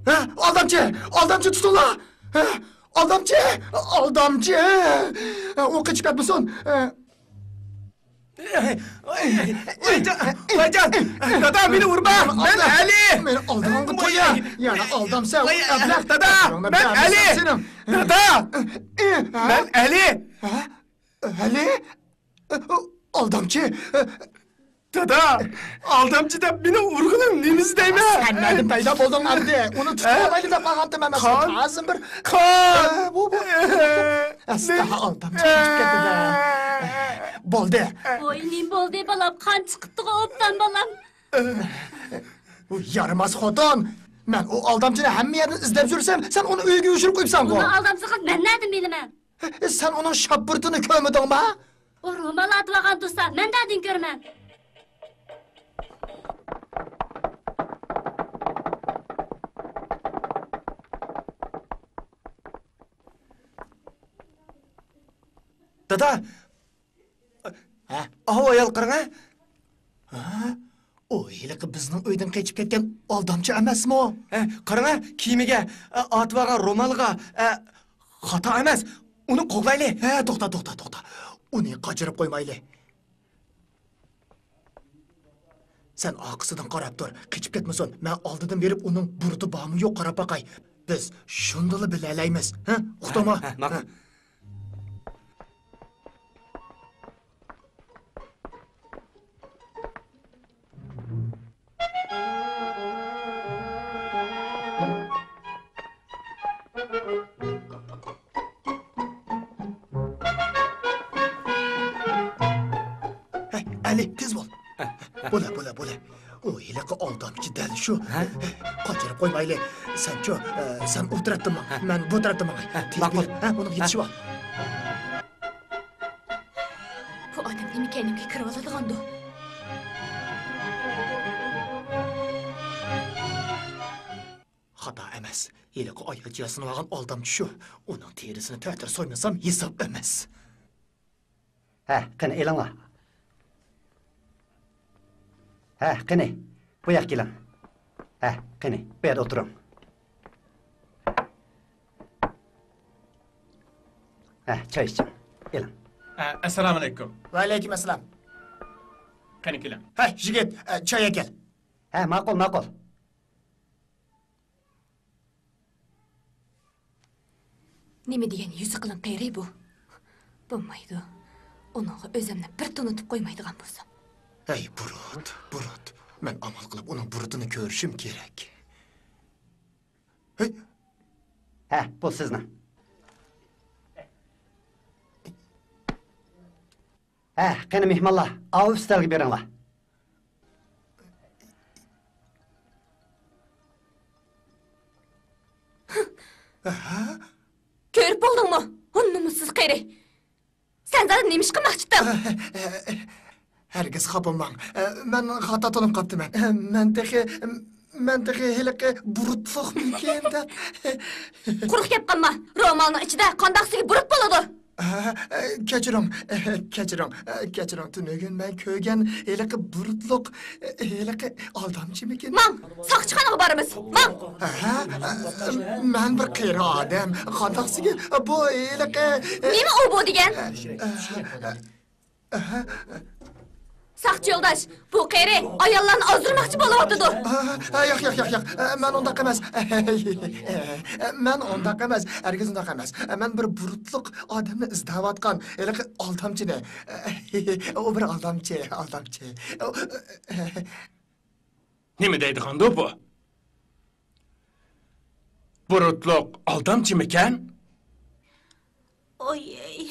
ھە؟ ئالدامچى! ئالدامچى تۇتۇڭلار! ھە؟ ئالدامچى! ئالدامچى! ئۇ قېچىپ كەتمىسۇن! ۋايجان! ۋايجان! دادا، مېنى ئۇرما! مەن ئەلى! مېنى ئالدىغانغا تويا! يەنە ئالدامسەن، ئەبلەخ! دادا، مەن ئەلى! دادا! مەن ئەلى! ھە؟ ئەلى! ئالدامچى! دادا! ئالدامچى دەپ مېنى ئۇرغىنىڭ نېمىسى دەيمەن؟ سەن نەدىن پەيدا بولدۇڭ ئەمدى؟ ئۇنى تۇتۇپ بولايلى دەپ قالغانتىم ئەمەس. قان! قازىم بىر قان! بۇ، بۇ. ئەستا ئالدامچى چىقىپ كەتتى-دە. بولدى. ۋوي، نېمە بولدى، بالام؟ قان چىقىپتىغۇ ئوبدان، بالام. يارىماس خوتۇن! مەن ئۇ ئالدامچىنى ھەممە يەردىن ئىزدەپ يۈرسەم، سەن ئۇنى ئۆيگە يوشۇرۇپ قويۇپسەنغۇ؟ ئۇنىڭ ئالدامچى قىلىپ مەن نەدىن بىلىمەن؟ سەن ئۇنىڭ شاپپۇرتىنى كۆرمىدىڭما؟ ئۇ رومال ئاتىۋالغان تۇرسا، مەن نەدىن كۆرىمەن؟ دادا! ھە؟ ئاۋۇ ئايال قاراڭە! ھە؟ ئۇ ھېلىقى بىزنىڭ ئۆيدىن قېچىپ كەتكەن ئالدامچى ئەمەسمۇ؟ ھە، قاراڭە، كىيىمىگە، ئە، ئاتىۋالغان رومالىغا، ئە، خاتا ئەمەس. ئۇنى قوغلايلى. ھە، توختا، توختا، توختا. ئۇنى قاچۇرۇپ قويمايلى. سەن ئارقىسىدىن قاراپ تۇر، قېچىپ كەتمىسۇن. مەن ئالدىدىن بېرىپ ئۇنىڭ بۇرۇتى بارمۇ يوق قاراپ باقاي. بىز شۇندىلا بىلەلەيمىز. ھە؟ ئۇقتۇڭمۇ؟ ھە، ھە، ماقۇل. ھە. ھەي، ئەلى، تېز بول. بولە، بولە، بولە. ئۇ ھېلىقى ئالدامچى دەل شۇ. ھە؟ قاچۇرۇپ قويمايلى. سەنچۇ، ئە، سەن ئۇ تەرەپتىن ماڭ. ھە. مەن بۇ تەرەپتىن ماڭاي. ھە، تېز ماقۇل. بېرىپ، ھە، ئۇنىڭغا يېتىشىۋال. بۇ ئادەم نېمە كەينىمگە كىرىۋالىدىغاندۇ؟ خاتا ئەمەس. ھېلىقى ئايالچە ياسىنىۋالغان ئالدامچى شۇ. ئۇنىڭ تېرىسىنى تەتۈر سويمىسام ھېساب ئەمەس. ھە، قېنى، ئېلىڭلار. ھە، قېنى، بۇ ياققا كېلىڭ. ھە، قېنى، بۇ يەردە ئولتۇرۇڭ. ھە، چاي ئىچىڭ. ئېلىڭ. ئە، ئەسسالامۇئەلەيكۇم. ۋەئەلەيكۇم ئەسسالام. قېنى، كېلىڭ. ھە، يىگىت، ئە، چاي ئەكەل. ھە، ماقۇل، ماقۇل. نېمە دېگەن يۈزى قېلىن قېرى بۇ؟ بولمايدۇ. ئۇنىڭغا ئۆزۈمنى بىر تونۇتۇپ قويمايدىغان بولسام. ھەي، بۇرۇت، بۇرۇت. مەن ئامال قىلىپ ئۇنىڭ بۇرۇتىنى كۆرۈشۈم كېرەك. ھەي! ھە، بۇ سىزنىڭ. ھە، قېنى مېھمانلار، ئاۋۇ ئۈستەلگە بېرىڭلار. كۆرۈپ بولدۇڭمۇ؟ ھۇ، نومۇسسىز قېرى. سەن زادى نېمە ئىش قىلماقچىتىڭ؟ ھەرگىز خاپىماڭ. مەن خاتا تونۇپ قاپتىمەن. مەن تېخى، مەن تېخى ھېلىقى بۇرۇتلۇقمىكىن دەپ. قۇرۇق گەپ قىلما. رومالنىڭ ئىچىدە قانداق سۈيى بۇرۇت بولىدۇ؟ ھە، كەچۈرۈڭ، كەچۈرۈڭ، كەچۈرۈڭ. تۈنۈگۈن مەن كۆرگەن ھېلىقى بۇرۇتلۇق، ھېلىقى ئالدامچىمىكىن؟ ماڭ، ساقچىخانىغا بارىمىز. ماڭ! ھە، مەن بىر قېرى ئادەم. قانداق سۈيى بۇ ھېلىقى؟ نېمە ئۇ بۇ دېگەن؟ ساقچى يولداش، بۇ قېرى ئاياللارنى ئازدۇرماقچى بولۇۋاتىدۇ. ئا، ئا، ياق، ياق، ياق، ياق. ئە، مەن ئۇنداق ئەمەس. ئە، مەن ئۇنداق ئەمەس. ھەرگىز ئۇنداق ئەمەس. ئە، مەن بىر بۇرۇتلۇق ئادەمنى ئىزدەۋاتقان ھېلىقى ئالدامچىنى. ئە، ئۇ بىر ئالدامچى، ئالدامچى. ئۇ، ئە، نېمە دەيدىغاندۇ بۇ؟ بۇرۇتلۇق ئالدامچىمىكەن؟ ئويەي،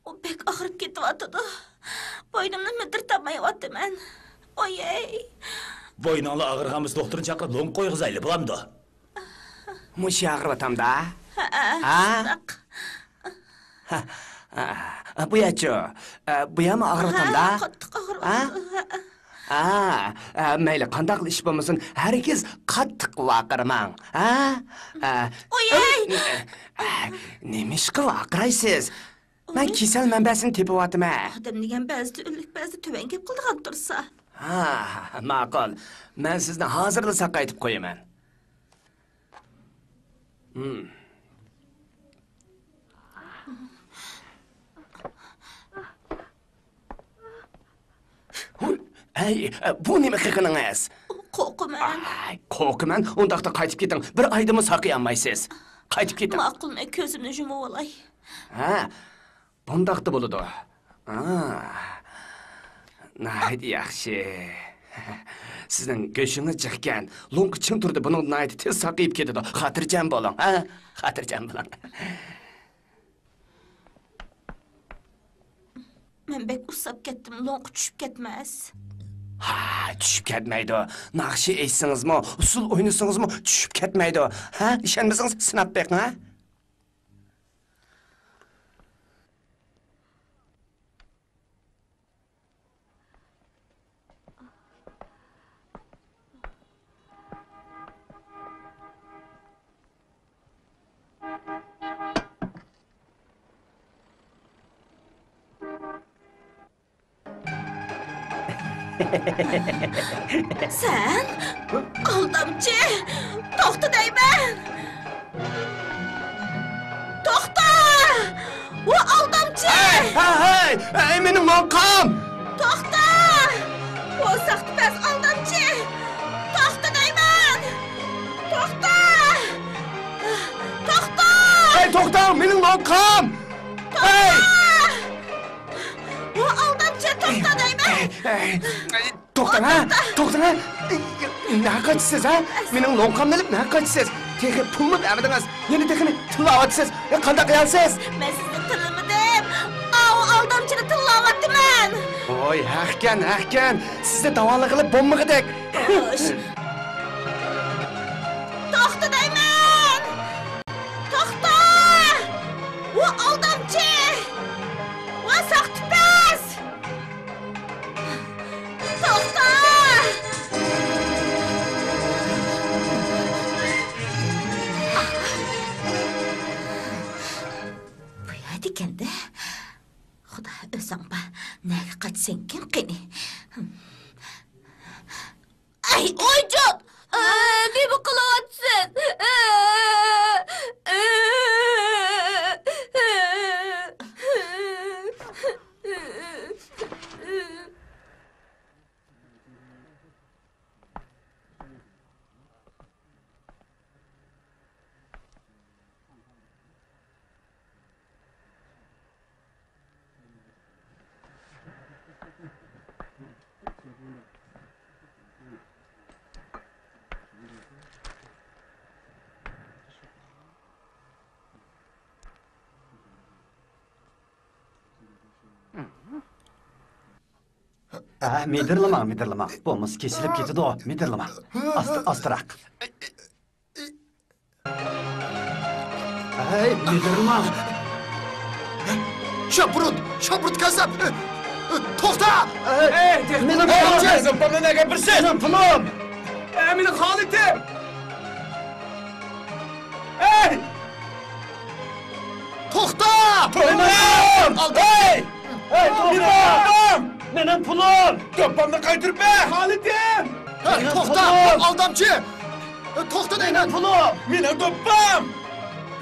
ئۇ بەك ئاغرىپ كېتىۋاتىدۇ. بوينۇمنى مىدىرلىتالمايۋاتىمەن. ئويەي. بوينۇڭلا ئاغرىغان بولسا دوختۇرنى چاقىرىپ لوڭقا قويغۇزايلى، بولامدۇ؟ مۇشۇ ئاغرىۋاتامدا؟ ھەئە، ھە؟ شۇنداق. ھە، ھە، بۇ يەچۇ؟ بۇ يەرمۇ ئاغرىۋاتامدا؟ ھە، قاتتىق ئاغرىۋاتىدۇ. ھە؟ ئا، ئا، مەيلى، قانداقلا ئىش بولمىسۇن، ھەرگىز قاتتىق ۋارقىرىماڭ. ھە؟ ئا، ئوياي! ئا، نېمىشقا ۋارقىرايسىز؟ مەن ئوي. كېسەل مەنبەسىنى تېپىۋاتىمەن. ئادەم دېگەن بەزىدە ئۆلۈك، بەزىدە تۆۋەن گەپ قىلىدىغان تۇرسا. ھا، ماقۇل. مەن سىزنى ھازىرلا ساقايتىپ قويىمەن. ھىم. ھەي، بۇ نېمە قىلغىنىڭىز؟ قورقىمەن. ئاي، قورقىمەن؟ ئۇنداقتا قايتىپ كېتىڭ. بىر ئايدىمۇ ساقىيالمايسىز. قايتىپ كېتىڭ. ماقۇل، مەن كۆزۈمنى يۇمۇۋالاي. ھە، بۇنداقتا بولىدۇ. ئا، ناھايىتى ياخشى. سىزنىڭ گۆشىڭىز جىقكەن. لوڭقا چىڭ تۇردى، بۇنىڭ ناھايىتى تېز ساقىيىپ كېتىدۇ. خاتىرجەم بولۇڭ، ھە؟ خاتىرجەم بولۇڭ. مەن بەك ئۇسساپ كەتتىم، لوڭقا چۈشۈپ كەتمەس. ھا، چۈشۈپ كەتمەيدۇ. ناخشا ئېيتسىڭىزمۇ، ئۇسسۇل ئوينىسىڭىزمۇ چۈشۈپ كەتمەيدۇ. ھە، ئىشەنمىسىڭىز سىناپ بېقىڭ، ھە. سەن؟ ئالدامچى! توختا دەيمەن! توختا! ئۇ ئالدامچى! ھەي، ھەي، ھەي! ئەي، مېنىڭ لوڭقام! توختا! ئۇ ساختىپەز ئالدامچى! توختا دەيمەن! توختا! توختا! ھەي، توختاڭ، مېنىڭ لوڭقام! ھەي! توختا! ئۇ ئالدامچى، توختا دەيمەن! توختاڭ، ھە! توختاڭ، ھە! نەگە قاچىسىز، ھە؟ مېنىڭ لوڭقامنى ئېلىپ نەگە قاچىسىز؟ تېخى پۇلمۇ بەرمىدىڭىز، يەنە تېخىنى تىللاۋاتىسىز. قانداق قىلىسىز؟ مەن سىزنى تىللىمىدىم. ئاۋۇ ئالدامچىنى تىللاۋاتىمەن. ۋوي، ھەقكەن، ھەقكەن. سىزنى داۋالىغىلى بولمىغۇدەك. خوش. توختا دەيمەن! توختا! ۋۇ ئالدامچى! ۋۇ ساختىپەز! توختا! بۇ يەردىكەن-دە. خۇدا ئۆزۈڭ بار. نەگە قاچىسەنكىن قېنى؟ ئەي، ئويجان! ئە، نېمە قىلىۋاتىسەن؟ ئە، ئە، ئە. ھە، مىدىرلىماڭ، مىدىرلىماڭ. بولمىسا كېسىلىپ كېتىدۇ. مىدىرلىماڭ. ئاستا، ئاستىراق. ھەي، مىدىرلىماڭ. شاپۇرۇت، شاپۇرۇت كاسساپ. توختا! ھەي، مېنىڭ پۇلۇم! مېنىڭ پۇلۇم! ھەي، مېنىڭ خالىتىم! ھەي! توختا! توختاڭ! ھەي! ھەي، توختاڭ! مېنىڭ پۇلۇم! دوپپامنى قايتۇرۇپ بەر! خالىتىم! ھە، توختا! ئالدامچى! توختا دەيمەن! مېنىڭ پۇلۇم! مېنىڭ دوپپام!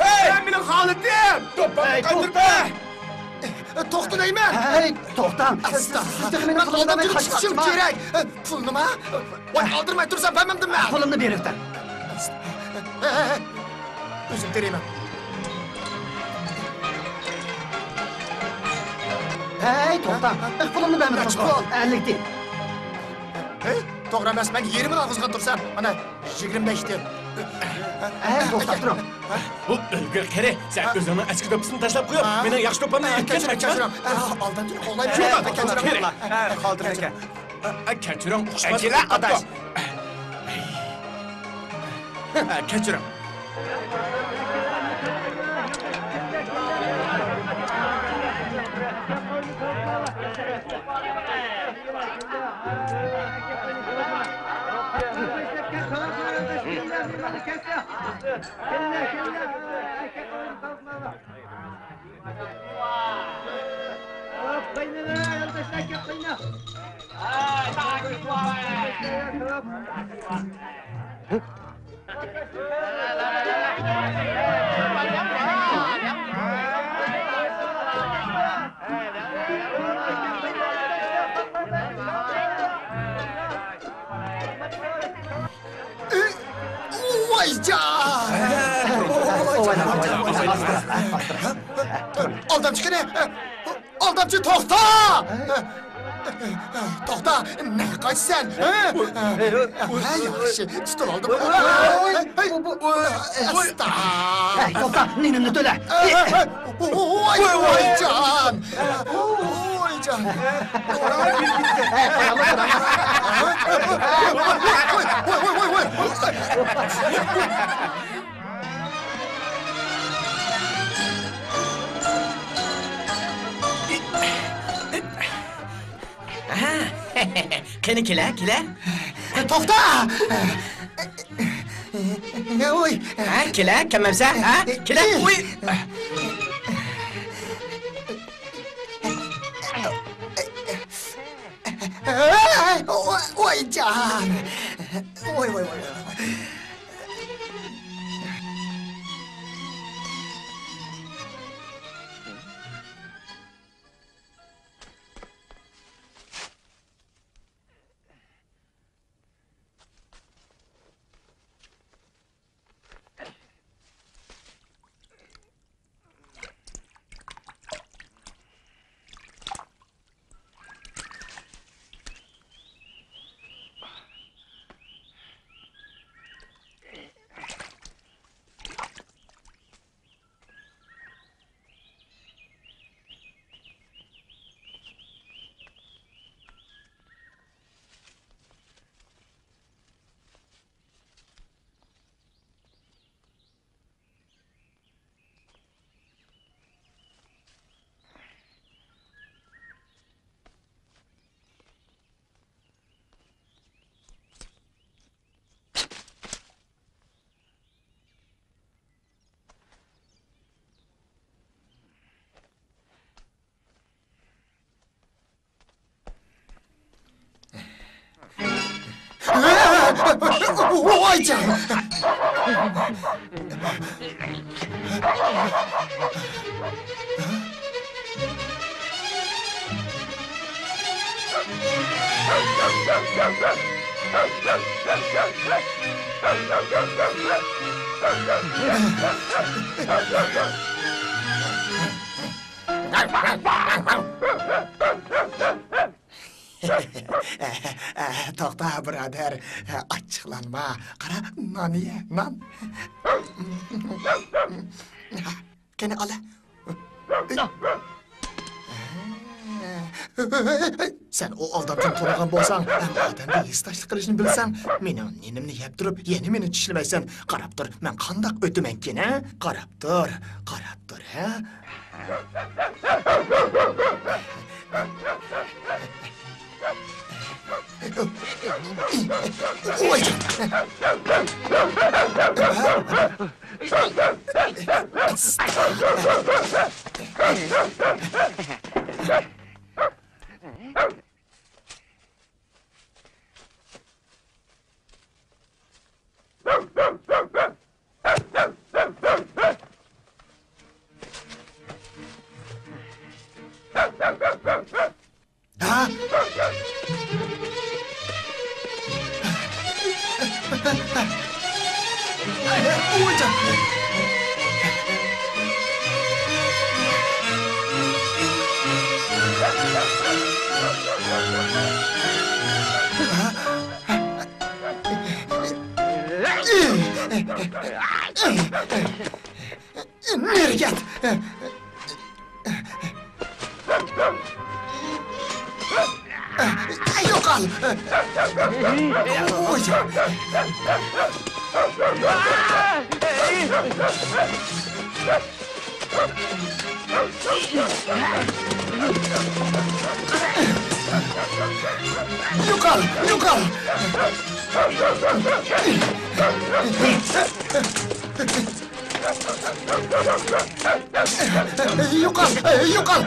ھەي! ھە، مېنىڭ خالىتىم! دوپپامنى قايتۇرۇپ بەر! توختا دەيمەن! ھەي، توختاڭ! سىز، سىز تېخى مېنىڭ پۇلۇمنى بەرمەي قاچىپ كېتىڭ! پۇلنىما؟ ۋاي، ئالدىرماي تۇرسام بەرمەمدىم مەن! پۇلۇمنى بېرىۋېتىڭ! ھەي، ھەي، ھەي! ئۆزۈم تېرىيمەن. ھەي، توختاڭ! ئىقبالىمنى بەرمىدىڭىزغۇ؟ ئەللىك تىيىن. ھەي، توغرا ئەمەس، مەن يېرىمىنى ئالغۇزغان تۇرسام، مانا، يىگىرمە بەش تىيىن. ھەي، توختاپ تۇرۇڭ. بۇ ئۆلگۈر قېرى، سەن ئۆزۈڭنىڭ ئەسكى دوپپىسىنى تاشلاپ قويۇپ، مېنىڭ ياخشى دوپپامنى ئېلىپ كەتمەكچىمۇ؟ كەچۈرۈڭ، ئالدامچىنى قوغلايمەن. كەچۈرۈڭ، ئۇقۇشماس بولۇپ قاپتۇ. كەچۈرۈڭ، ئۇقۇشماس بولۇپ قاپتۇ. كەچۈرۈڭ. ۋايجان! ئالدامچى قېنى؟ ئالدامچى، توختا! توختا، نەگە قاچىسەن؟ ھە؟ ھە، ياخشى، تۇتۇۋالدىم. ھەي، توختا! نېنىمنى تۆلە! ۋايجان! ۋايجان! قېنى، كېلە، كېلە. توختا! ھە، كېلە، كەلمەمسە، ھە؟ كېلە، ئۇي. ۋايجان! ۋاي، ۋاي، ۋاي، ۋاي. ۋايجان! توختا، بۇرادەر، ئاچچىقلانما. قارا، نان يە، نان. قېنى، ئال. سەن ئۇ ئالدامچىنى تونۇغان بولساڭ، ھەم ئادەمگە ھېسداشلىق قىلىشنى بىلسەڭ، مېنىڭ نېنىمنى يەپ تۇرۇپ، يەنە مېنى چىشلىمەيسەن. قاراپ تۇر، مەن قانداق ئۆتىمەنكىن، ھە؟ قاراپ تۇر، قاراپ تۇر، ھە؟ ھە؟ نېرى كەت! يوقال! يوقال! يوقال! يوقال، يوقال!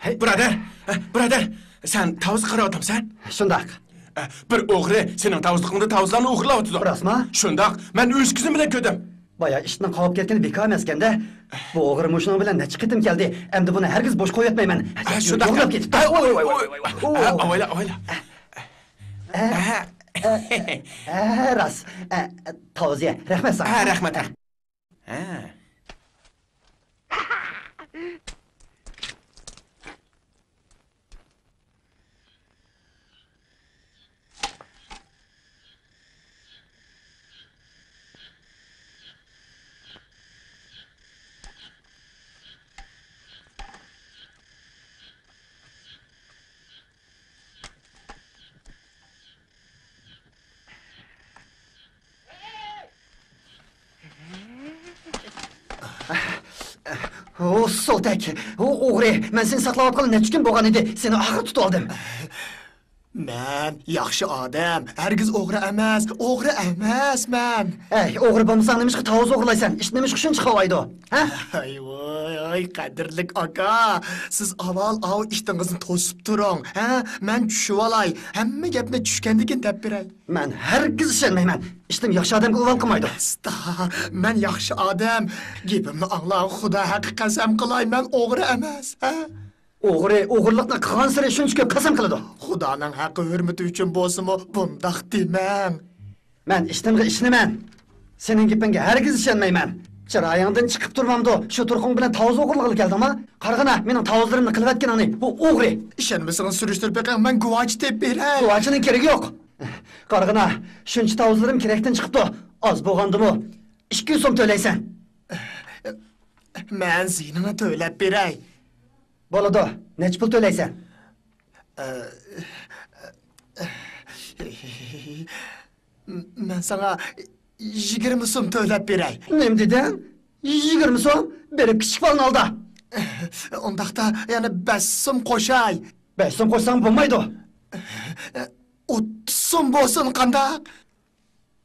ھەي، بۇرادەر، بۇرادەر، سەن تاۋۇز قاراۋاتامسەن؟ شۇنداق. بىر ئوغرى سېنىڭ تاۋۇزلۇقۇڭدا تاۋۇزلارنى ئوغرىلاۋاتىدۇ. راستما؟ شۇنداق، مەن ئۆز كۆزۈم بىلەن كۆردۈم. بايا ئىشتىن قاۋاپ كەتكىنى بىكار ئەمەسكەندە. بۇ ئوغرى مۇشۇنىڭ بىلەن نەچچە قېتىم كەلدى. ئەمدى بۇنى ھەرگىز بوش قويۇۋەتمەيمەن. ھە، شۇنداق. يوقلاپ كېتىپتۇ. ھە، ۋاي، ۋاي، ۋاي، ۋاي، ۋاي. ئاۋايلا، ئاۋايلا. ھە؟ ھە، راست. ھە، تاۋۇز يە. رەھمەت ساڭا. ھە، رەھمەت، رەھمەت. ھە. ئۇ سولتەك، ئۇ ئوغرى، مەن سېنى ساقلاۋاتقىلى نەچچە كۈن بولغان ئىدى، سېنى ئاخىر تۇتۇۋالدىم. مەن ياخشى ئادەم، ھەرگىز ئوغرى ئەمەس، ئوغرى ئەمەسمەن. ئەي، ئوغرى بولمىساڭ نېمىشقا تاۋۇز ئوغرىلايسەن؟ ئىت نېمىشقا شۇنچە قاۋايدۇ؟ ھە؟ ھاي ۋاي، ھاي، قەدىرلىك ئاكا، سىز ئاۋۋال ئاۋۇ ئىتىڭىزنى توسۇپ تۇرۇڭ، ھە؟ مەن چۈشۈۋالاي، ھەممە گەپنى چۈشكەندىن كېيىن دەپ بېرەي. مەن ھەرگىز ئىشەنمەيمەن. ئىتىم ياخشى ئادەمگە ئۇۋال قىلمايدۇ. ئاستا، مەن ياخشى ئادەم. گېپىمنى ئاڭلاڭ، خۇدا ھەققى قەسەم قىلاي، مەن ئوغرى ئەمەس، ھە؟ ئوغرى ئوغرىلىقنى قىلغانسېرى شۇنچە كۆپ قەسەم قىلىدۇ. خۇدانىڭ ھەققى ھۆرمىتى ئۈچۈن بولسىمۇ بۇنداق دېمەڭ. مەن ئىشتىنغا ئىشىنىمەن. سېنىڭ گېپىڭگە ھەرگىز ئىشەنمەيمەن. چىرايىڭدىن چىقىپ تۇرمامدۇ، شۇ تۇرقۇڭ بىلەن تاۋۇز ئوغرىلىغىلى كەلدىڭما؟ قارىغىنا، مېنىڭ تاۋۇزلىرىمنى قىلىۋەتكىنىڭنى، بۇ ئوغرى. ئىشەنمىسىڭىز سۈرۈشتۈرۈپ بېقىڭ، مەن گۇۋاچى تېپىپ بېرەي. گۇۋاچىنىڭ كېرىكى يوق. قارىغىنا، شۇنچە تاۋۇزلىرىم كېرەكتىن چىقىپتۇ. ئاز بولغاندىمۇ ئىككى يۈز سوم تۆلەيسەن. مەن زىيىنىڭنى تۆلەپ بېرەي. بولىدۇ. نەچچە پۇل تۆلەيسەن؟ ئە، مەن ساڭا يىگىرمە سوم تۆلەپ بېرەي. نېمە دېدىڭ؟ يىگىرمە سوم؟ بېرىپ كىچىك بالىنى ئالدا. ئۇنداقتا يەنە بەش سوم قوشاي. بەش سوم قوشساڭ بولمايدۇ. ئوتتۇز سوم بولسۇن، قانداق؟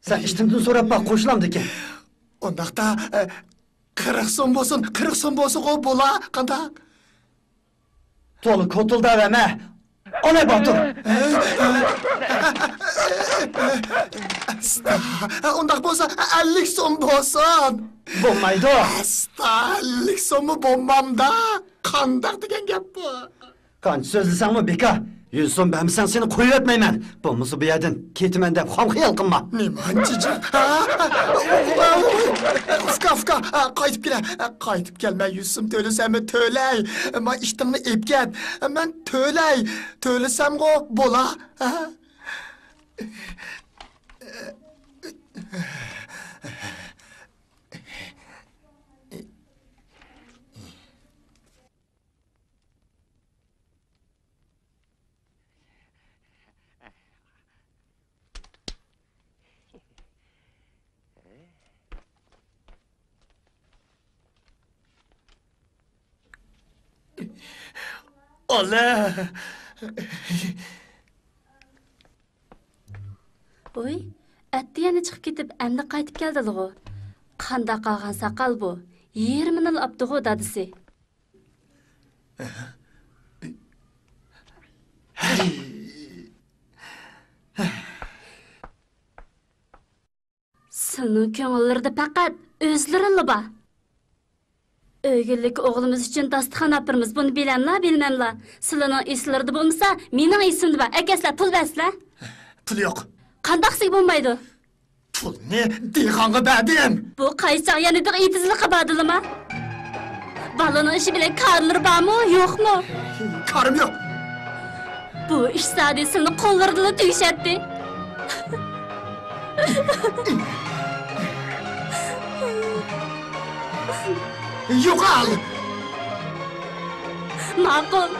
سەن ئىشتىندىن سوراپ باق، قوشۇلامدىكىن؟ ئۇنداقتا، ئە، قىرىق سوم بولسۇن، قىرىق سوم بولسىغۇ بولا، قانداق؟ تولا كوتۇلداۋەرمە، ئانا باتۇر. ئۇنداق بولسا، ئەللىك سوم بولسۇن. بولمايدۇ. ئەستا، ئەللىك سوممۇ بولمامدا؟ قانداق دېگەن گەپ بۇ؟ قانچە سۆزلىسەڭمۇ بىكار. يۈز سوم بەرمىسەڭ سېنى قويۇۋەتمەيمەن. بولمىسا بۇ يەردىن كېتىمەن دەپ خام خىيال قىلما. نېمانچە جىق؟ ھا؟ ئۇكا، ئۇكا، قايتىپ كېلە. قايتىپ كەل، مەن يۈز سوم تۆلىسەممۇ تۆلەي. ما ئىتىڭنى ئېلىپ كەت. مەن تۆلەي. تۆلىسەمغۇ بولا. ھا؟ ئالا! ۋۇي، ئەتتە يەنە چىقىپ كېتىپ، ئەمدى قايتىپ كەلدىلىغۇ. قانداق قالغان ساقال بۇ؟ يېرىمىنىلا ئاپتىغۇ دادىسى. سىلىنىڭ كۆڭۈللىرىدە پەقەت ئۆزلىرىلا بار. ئۆگۈنلۈك ئوغلىمىز ئۈچۈن داستىخان ئاپىرىمىز، بۇنى بىلەملا، بىلمەملا. سىلىنىڭ ئېسىلىرىدا بولمىسا، مېنىڭ ئېسىمدە بار. ئەكەسلە، پۇل بەرسىلە. پۇل يوق. قانداقسىگە بولمايدۇ؟ پۇلنى دېھقانغا بەردىم. بۇ قايسى چاغ يەنە دېغ ئېتىزلىققا باردىلىما؟ بالىنىڭ ئىشى بىلەن كارلىرى بارمۇ، يوقمۇ؟ كارىم يوق. بۇ ئىش زادى سىلىنىڭ قوللىرىدىلا تۈگىشەتتى. يوقال! ماقۇل،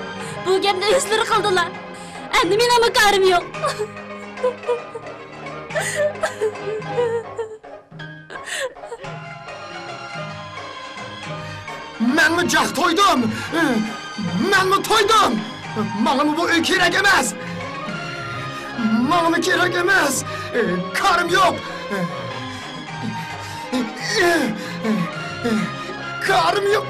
بۇ گەپنى ئۆزلىرى قىلدىلا. ئەمدى مېنىڭمۇ كارىم يوق. مەنمۇ جاق تويدۇم. مەنمۇ تويدۇم. ماڭىمۇ بۇ ئۆي كېرەك ئەمەس. ماڭىمۇ كېرەك ئەمەس. كارىم يوق. كارىم يوق.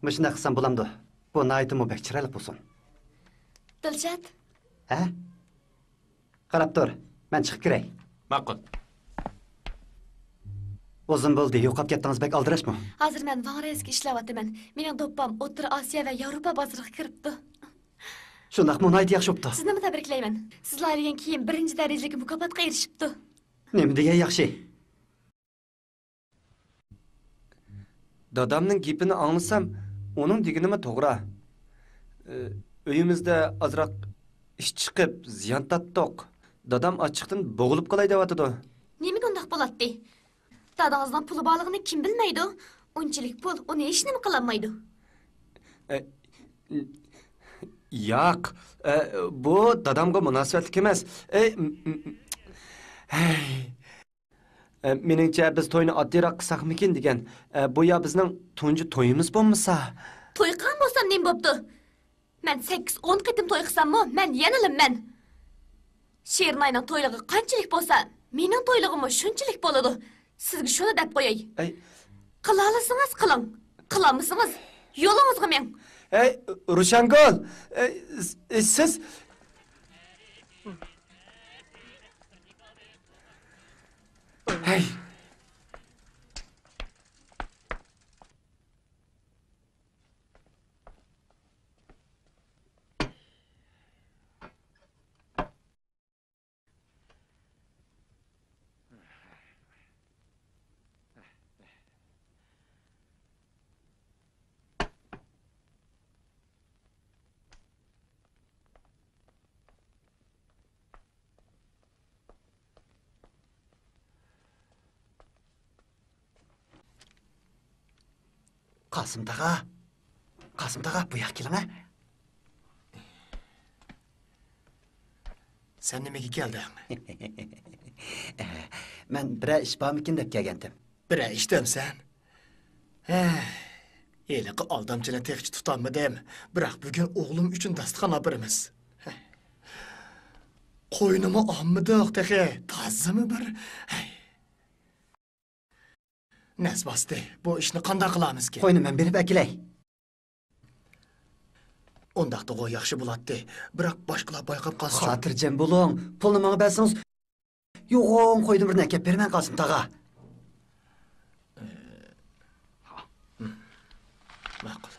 مۇشۇنداق قىلسام بولامدۇ؟ بۇ ناھايىتىمۇ بەك چىرايلىق بولسۇن. دىلشات. ھە؟ قاراپ تۇر، مەن چىقىپ كىرەي. ماقۇل. ئۇزۇن بولدى، يوقاپ كەتتىڭىز، بەك ئالدىراشمۇ؟ ھازىر مەن ۋاڭرەيزگە ئىشلەۋاتىمەن. مېنىڭ دوپپام ئوتتۇرا ئاسىيا ۋە ياۋروپا بازىرىغا كىرىپتۇ. شۇنداقمۇ؟ ناھايىتى ياخشى بوپتۇ. سىزنىمۇ تەبرىكلەيمەن. سىز لايىھەلىگەن كىيىم بىرىنچى دەرىجىلىك مۇكاپاتقا ئېرىشىپتۇ. نېمە دېگەن ياخشى؟ دادامنىڭ گېپىنى ئاڭلىسام، ئۇنىڭ دېگىنىمۇ توغرا. ئۆ-، ئۆيىمىزدە ئازراق ئىش چىقىپ، زىيان تارتتۇق. دادام ئاچچىقتىن بوغۇلۇپ قالاي دەۋاتىدۇ. نېمىگە ئۇنداق بولاتتى؟ دادىڭىزنىڭ پۇلى بارلىقىنى كىم بىلمەيدۇ؟ ئۇنچىلىك پۇل ئۇنى ھېچنېمە قىلالمايدۇ. ئە، ياق، ئە، بۇ دادامغا مۇناسىۋەتلىك ئەمەس. ئە، م-، م-، م-، ھەي. ئە، مېنىڭچە، بىز توينى ئاددىيراق قىلساقمىكىن دېگەن. ئە، بۇ يا بىزنىڭ تۇنجى تويىمىز بولمىسا. توي قىلغان بولسام نېمە بوپتۇ؟ مەن سەككىز، ئون قېتىم توي قىلساممۇ، مەن يەنىلا مەن. شېرىنئاينىڭ تويلۇقى قانچىلىك بولسا، مېنىڭ تويلۇقىممۇ شۇنچىلىك بولىدۇ. سىزگە شۇنى دەپ قوياي. ئەي. قىلالىسىڭىز قىلىڭ، قىلالمىسىڭىز يولىڭىزغا مېڭىڭ. ئەي، روشەنگۈل، ئەي، س-، ئەي، سىز. ھەي. قاسىم تاغا، قاسىم تاغا، بۇ ياققا كېلىڭە. سەن نېمىگە كەلدىڭ؟ مەن بىرەر ئىش بارمىكىن دەپ كەلگەنتىم. بىرەر ئىش دەمسەن؟ ھەي، ھېلىقى ئالدامچىنى تېخىچە تۇتالمىدىم. بىراق بۈگۈن ئوغلۇم ئۈچۈن داستىخان ئاپىرىمىز. ھەي. قوينىمۇ ئالمىدۇق تېخى. تازىمۇ بىر. ھەي. نەس باستى. بۇ ئىشنى قانداق قىلارمىزكىن؟ قوينى مەن بېرىپ ئەكېلەي. ئۇنداقتىغۇ ياخشى بولاتتى. بىراق باشقىلار بايقاپ قالسىچۇ؟ خاتىرجەم بولۇڭ. پۇلنى ماڭا بەرسىڭىز، يوغان قويدىن بىرنى ئەكەپ بېرىمەن، قاسىم تاغا. ماقۇل.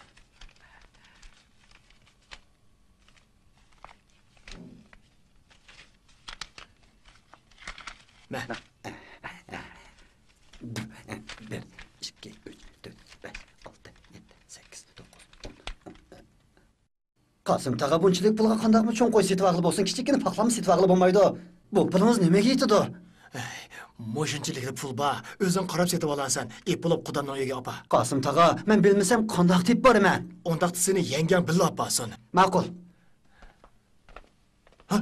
مە. بىر، ئىككى، ئۈچ، تۆت، بەش، ئالتە، يەتتە، سەككىز، توققۇز، ئون. قاسىم تاغا، بۇنچىلىك پۇلغا قانداقمۇ چوڭ قوي سېتىۋالغىلى بولسۇن، كىچىككىنە پاقلاممۇ سېتىۋالغىلى بولمايدۇ. بۇ پۇلىڭىز نېمىگە يېتىدۇ؟ ئەي، مۇشۇنچىلىكلا پۇل بار، ئۆزۈڭ قاراپ سېتىۋالارسەن. ئېپ بولۇپ قۇدامنىڭ ئۆيىگە ئاپار. قاسىم تاغا، مەن بىلمىسەم قانداق تېپىپ بارىمەن؟ ئۇنداقتا سېنى يەڭگەڭ بىللە ئاپارسۇن. ماقۇل. ھە؟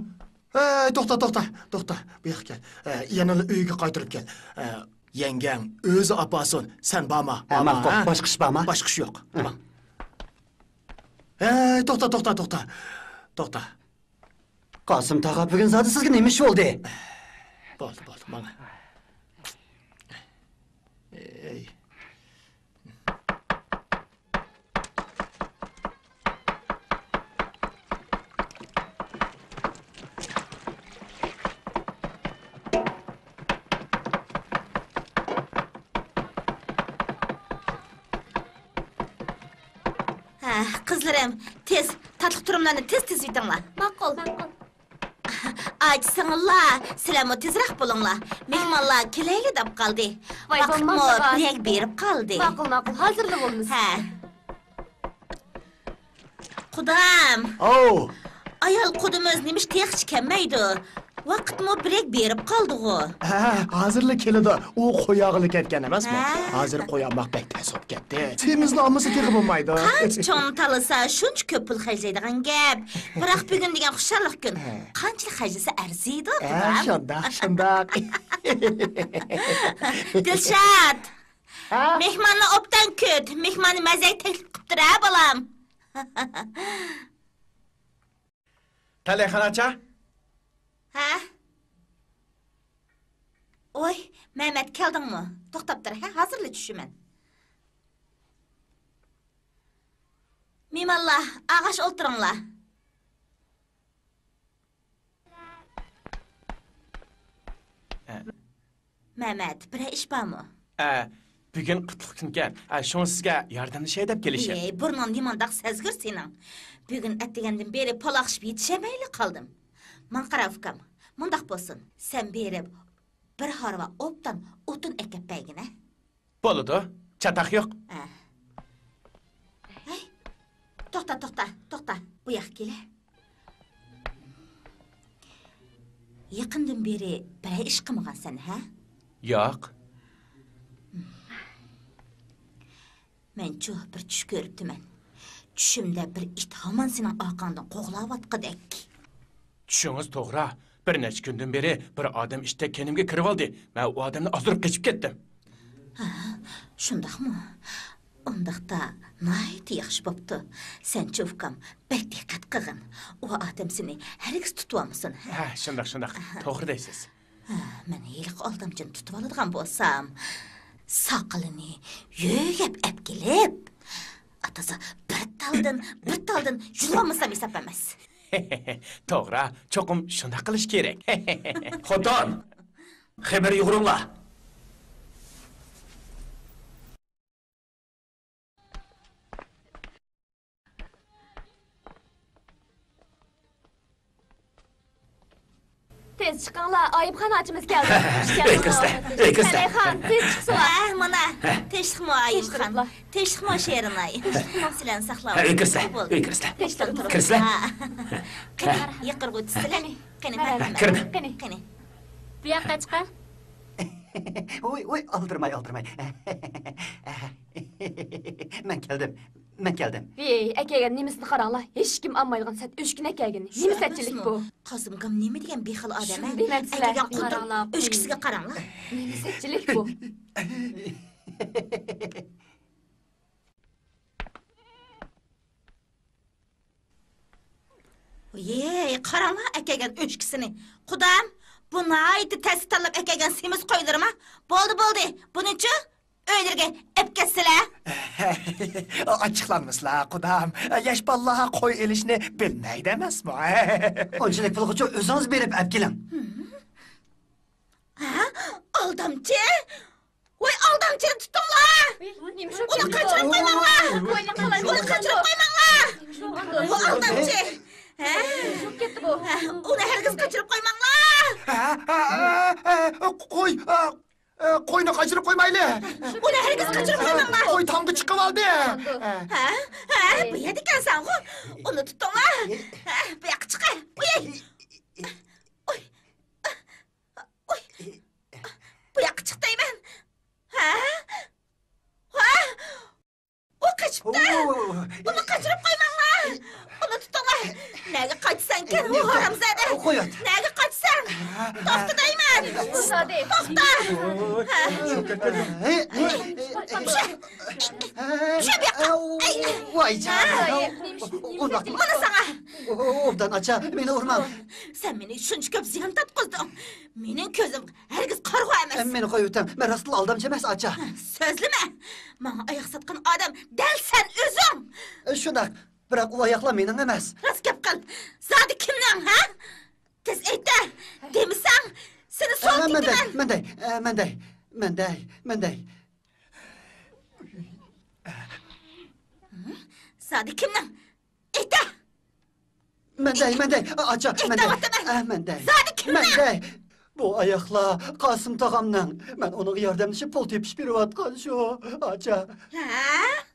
ھەي، توختا، توختا، توختا. بۇ ياققا كەل. ئە، يەنىلا ئۆيگە قايتۇرۇپ كەل. ئە، يەڭگەڭ ئۆزى ئاپارسۇن، سەن بارما؟ ھە، بارما، ماقۇل. ھە؟ باشقا ئىش بارما؟ باشقا ئىش يوق. ھە. ماڭ. ھەي، توختا، توختا، توختا. توختا. قاسىم تاغا، بۈگۈن زادى سىزگە نېمە ئىش بولدى؟ بولدى، بولدى، ماڭ. ئەي. ھە، قىزلىرىم، تېز، تاتلىق تۇرۇملارنى تېز تىزىۋېتىڭلار. ماقۇل. ئاچ سىڭىللار، سىلەرمۇ تېزرەك بولۇڭلار. مېھمانلار كېلەيلى دەپ قالدى. ۋاي، ۋاقىتمۇ بولمامدىغان. بىرەك بېرىپ قالدى. ماقۇل، ماقۇل، ھازىرلا بولىمىز. ھە. قۇدام. ئاۋۇ. ئايال قۇدىمىز نېمىش تېخىچە كەلمەيدۇ؟ ۋاقىتمۇ بىرەك بېرىپ قالدىغۇ. ھە، ھازىرلا كېلىدۇ. ئۇ قوياغىلى كەتكەن ئەمەسمۇ؟ ھە. ھازىر قويالماق بەك تەس بولۇپ كەتتى. سېمىزلا ئالمىسا تېخى بولمايدۇ. قانچە چوڭ تالىسا، شۇنچە كۆپ پۇل خەجلەيدىغان گەپ. بىراق بۈگۈن دېگەن خۇشاللىق كۈن. ھە. قانچىلىك خەجلىسە ئەرزىيدۇ، ھە، قۇدام. شۇنداق، شۇنداق. دىلشات! ھە؟ مېھماننى ئوبدان كۈت. مېھماننى مەزەك تەكلىپ قىپتۇر ھە، بالام. تەلەيخان ئاچا. ھە؟ ۋوي، مەمەت، كەلدىڭمۇ؟ توختاپ تۇر، ھە، ھازىرلا چۈشىمەن. مېھمانلار، ئاغاش ئولتۇرۇڭلار. ئە. مەمەت، بىرەر ئىش بارمۇ؟ ئە، بۈگۈن قۇتلۇق كۈنكەن. ئە، شۇڭا سىزگە ياردەملىشەي دەپ كېلىشىم. ھېي، بۇرنۇڭ نېمانداق سەزگۈر سېنىڭ؟ بۈگۈن ئەتىگەندىن بېرى پالاقشىپ يېتىشەلمەيلا قالدىم. ماڭا قارا، ئۇكام، مۇنداق بولسۇن، سەن بېرىپ بىر ھارۋا ئوبدان ئوتۇن ئەكەپ بەرگىنە. بولىدۇ، چاتاق يوق. ھە. ھەي، توختا، توختا، توختا، بۇ ياققا كېلە. يېقىندىن بېرى بىرەر ئىش قىلمىغانسەن، ھە؟ ياق. مەنچۇ بىر چۈش كۆرۈپتىمەن. چۈشۈمدە بىر ئىت ھامان سېنىڭ ئارقاڭدىن قوغلاۋاتقۇدەك. چۈشىڭىز توغرا. بىر نەچچە كۈندىن بېرى بىر ئادەم ئىتتەك كەينىمگە كىرىۋالدى. مەن ئۇ ئادەمنى ئازدۇرۇپ قېچىپ كەتتىم. ھە، شۇنداقمۇ؟ ئۇنداقتا ناھايىتى ياخشى بوپتۇ. سەنچۇ ئۇكام، بەك دىققەت قىلغىن. ئۇ ئادەم سېنى ھەرگىز تۇتۇۋالمىسۇن، ھە؟ ھە، شۇنداق، شۇنداق. توغرا دەيسىز. ھە، مەن ھېلىقى ئالدامچىنى تۇتۇۋالىدىغان بولسام، ساقىلىنى يۆگەپ ئەپ كېلىپ، ئاتىسى بىر تالدىن، بىر تالدىن يۇلۇۋالمىسام ھېساب ئەمەس. توغرا، چوقۇم شۇنداق قىلىش كېرەك. خوتۇن! خېمىر يۇغۇرۇڭلار. تېز چىقىڭلار، ئايۇبخان ئاچىمىز كەلدى. خۇش كەلدىڭلار. ئۆي كىرسىلە، ئۆي كىرسىلە. تەلەيخان، تېز چىقسىلا. ھە، مانا، تىنچلىقمۇ ئايۇبخان؟ تىنچلىقلا. تىنچلىقمۇ شېرىنئاي؟ سىلەرنى ساقلاۋاتىمىز. ھە، ئۆي كىرسىلە، بولدى. ئۆي كىرسىلە. تىنچلىق تۇرۇڭ. كىرسىلە. ھە. قېنى، يېقىرغۇ تۈسسىلە. قېنى، مەرھەمەت. كىرمە. قېنى. قېنى. بۇ ياققا چىقىڭ. ۋوي، ۋوي، ئالدىرىماي، ئالدىرىماي. مەن كەلدىم، مەن كەلدىم. ۋىي، ئەكەلگەن نېمىسىنى قاراڭلار، ھېچكىم ئالمايدىغان سەت ئۆچكىنى ئەكەلگەن. نېمە سەتچىلىك بۇ؟ قاسىم ئاكام نېمە دېگەن بېخىل ئادەم، ھە؟ شۇنى دېمەمسىلەر. ئەكەلگەن قوتۇن ئۆچكىسىگە قاراڭلار. نېمە سەتچىلىك بۇ؟ ۋىي، قاراڭلار ئەكەلگەن ئۆچكىسىنى. قۇدام، بۇ ناھايىتى تەستە تاللاپ ئەكەلگەن سېمىز قويلىرىما؟ بولدى، بولدى، بۇنىچۇ؟ ئۆيلىرىگە ئەپ كەتسىلە. ئاچچىقلانمىسىلا، قۇدام. ياش بالىلار قوي ئېلىشنى بىلمەيدۇ ئەمەسمۇ؟ ئۇنچىلىك پۇلغىچۇ ئۆزىڭىز بېرىپ ئەپ كېلىڭ. ھە؟ ئالدامچى! ۋاي، ئالدامچىنى تۇتۇڭلار! ئۇنى قاچۇرۇپ قويماڭلار! ئۇنى قاچۇرۇپ قويماڭلار! بۇ ئالدامچى! ھە؟ ھە، ئۇنى ھەرگىز قاچۇرۇپ قويماڭلار! ھە، ھە، ھە، ھە، قوي، ھە، ھە، قوينى قاچۇرۇپ قويمايلى! ئۇنى ھەرگىز قاچۇرۇپ قويماڭلار! قوي تاڭغا چىقىۋالدى! ھە؟ ھە، بۇ يەردىكەنسەنغۇ! ئۇنى تۇتۇڭلار! ھە، بۇ ياققا چىقە! ئۇي! ئۇي! ئۇي! بۇ ياققا چىق دەيمەن! ھە؟ ھە؟ ئۇ قېچىپتۇ! ئۇنى قاچۇرۇپ قويماڭلار! ئۇنى تۇتۇڭلار! نەگە قاچىسەنكەن، ھۇ ھارامزادە! نەگە قاچىسەن؟ توختا دەيمەن! توختا! ھە؟ چۈشە! چۈشە بۇ ياققا! ۋاي جان! مانا ساڭا! ئوبدان ئاچا، مېنى ئۇرماڭ! سەن مېنى شۇنچە كۆپ زىيان تارتقۇزدۇڭ! مېنىڭ كۆزۈم ھەرگىز قارىغۇ ئەمەس. مېنى قويۇۋېتىڭ، مەن راستلا ئالدامچى ئەمەس، ئاچا. سۆزلىمە! ماڭا ئاياق ساتقان ئادەم دەل سەن ئۆزۈڭ! شۇنداق، بىراق ئۇ ئاياقلار مېنىڭ ئەمەس. راست گەپ قىل! زادى كىمنىڭ، ھە؟ تېز ئېيتە! دېمىسەڭ، سېنى سوقۇپ كېتىمەن! مەن دەي، مەن دەي، مەن دەي، مەن دەي. زادى كىمنىڭ؟ ئېيتە! مەن دەي، مەن دەي، ئاچا، مەن دەي. ئېيتىۋاتىمەن. ئە، مەن دەي. زادى كىمنىڭ؟ مەن دەي. بۇ ئاياقلار قاسىم تاغامنىڭ. مەن ئۇنىڭغا ياردەملىشىپ پۇل تېپىش بېرىۋاتقان شۇ، ئاچا. ھە؟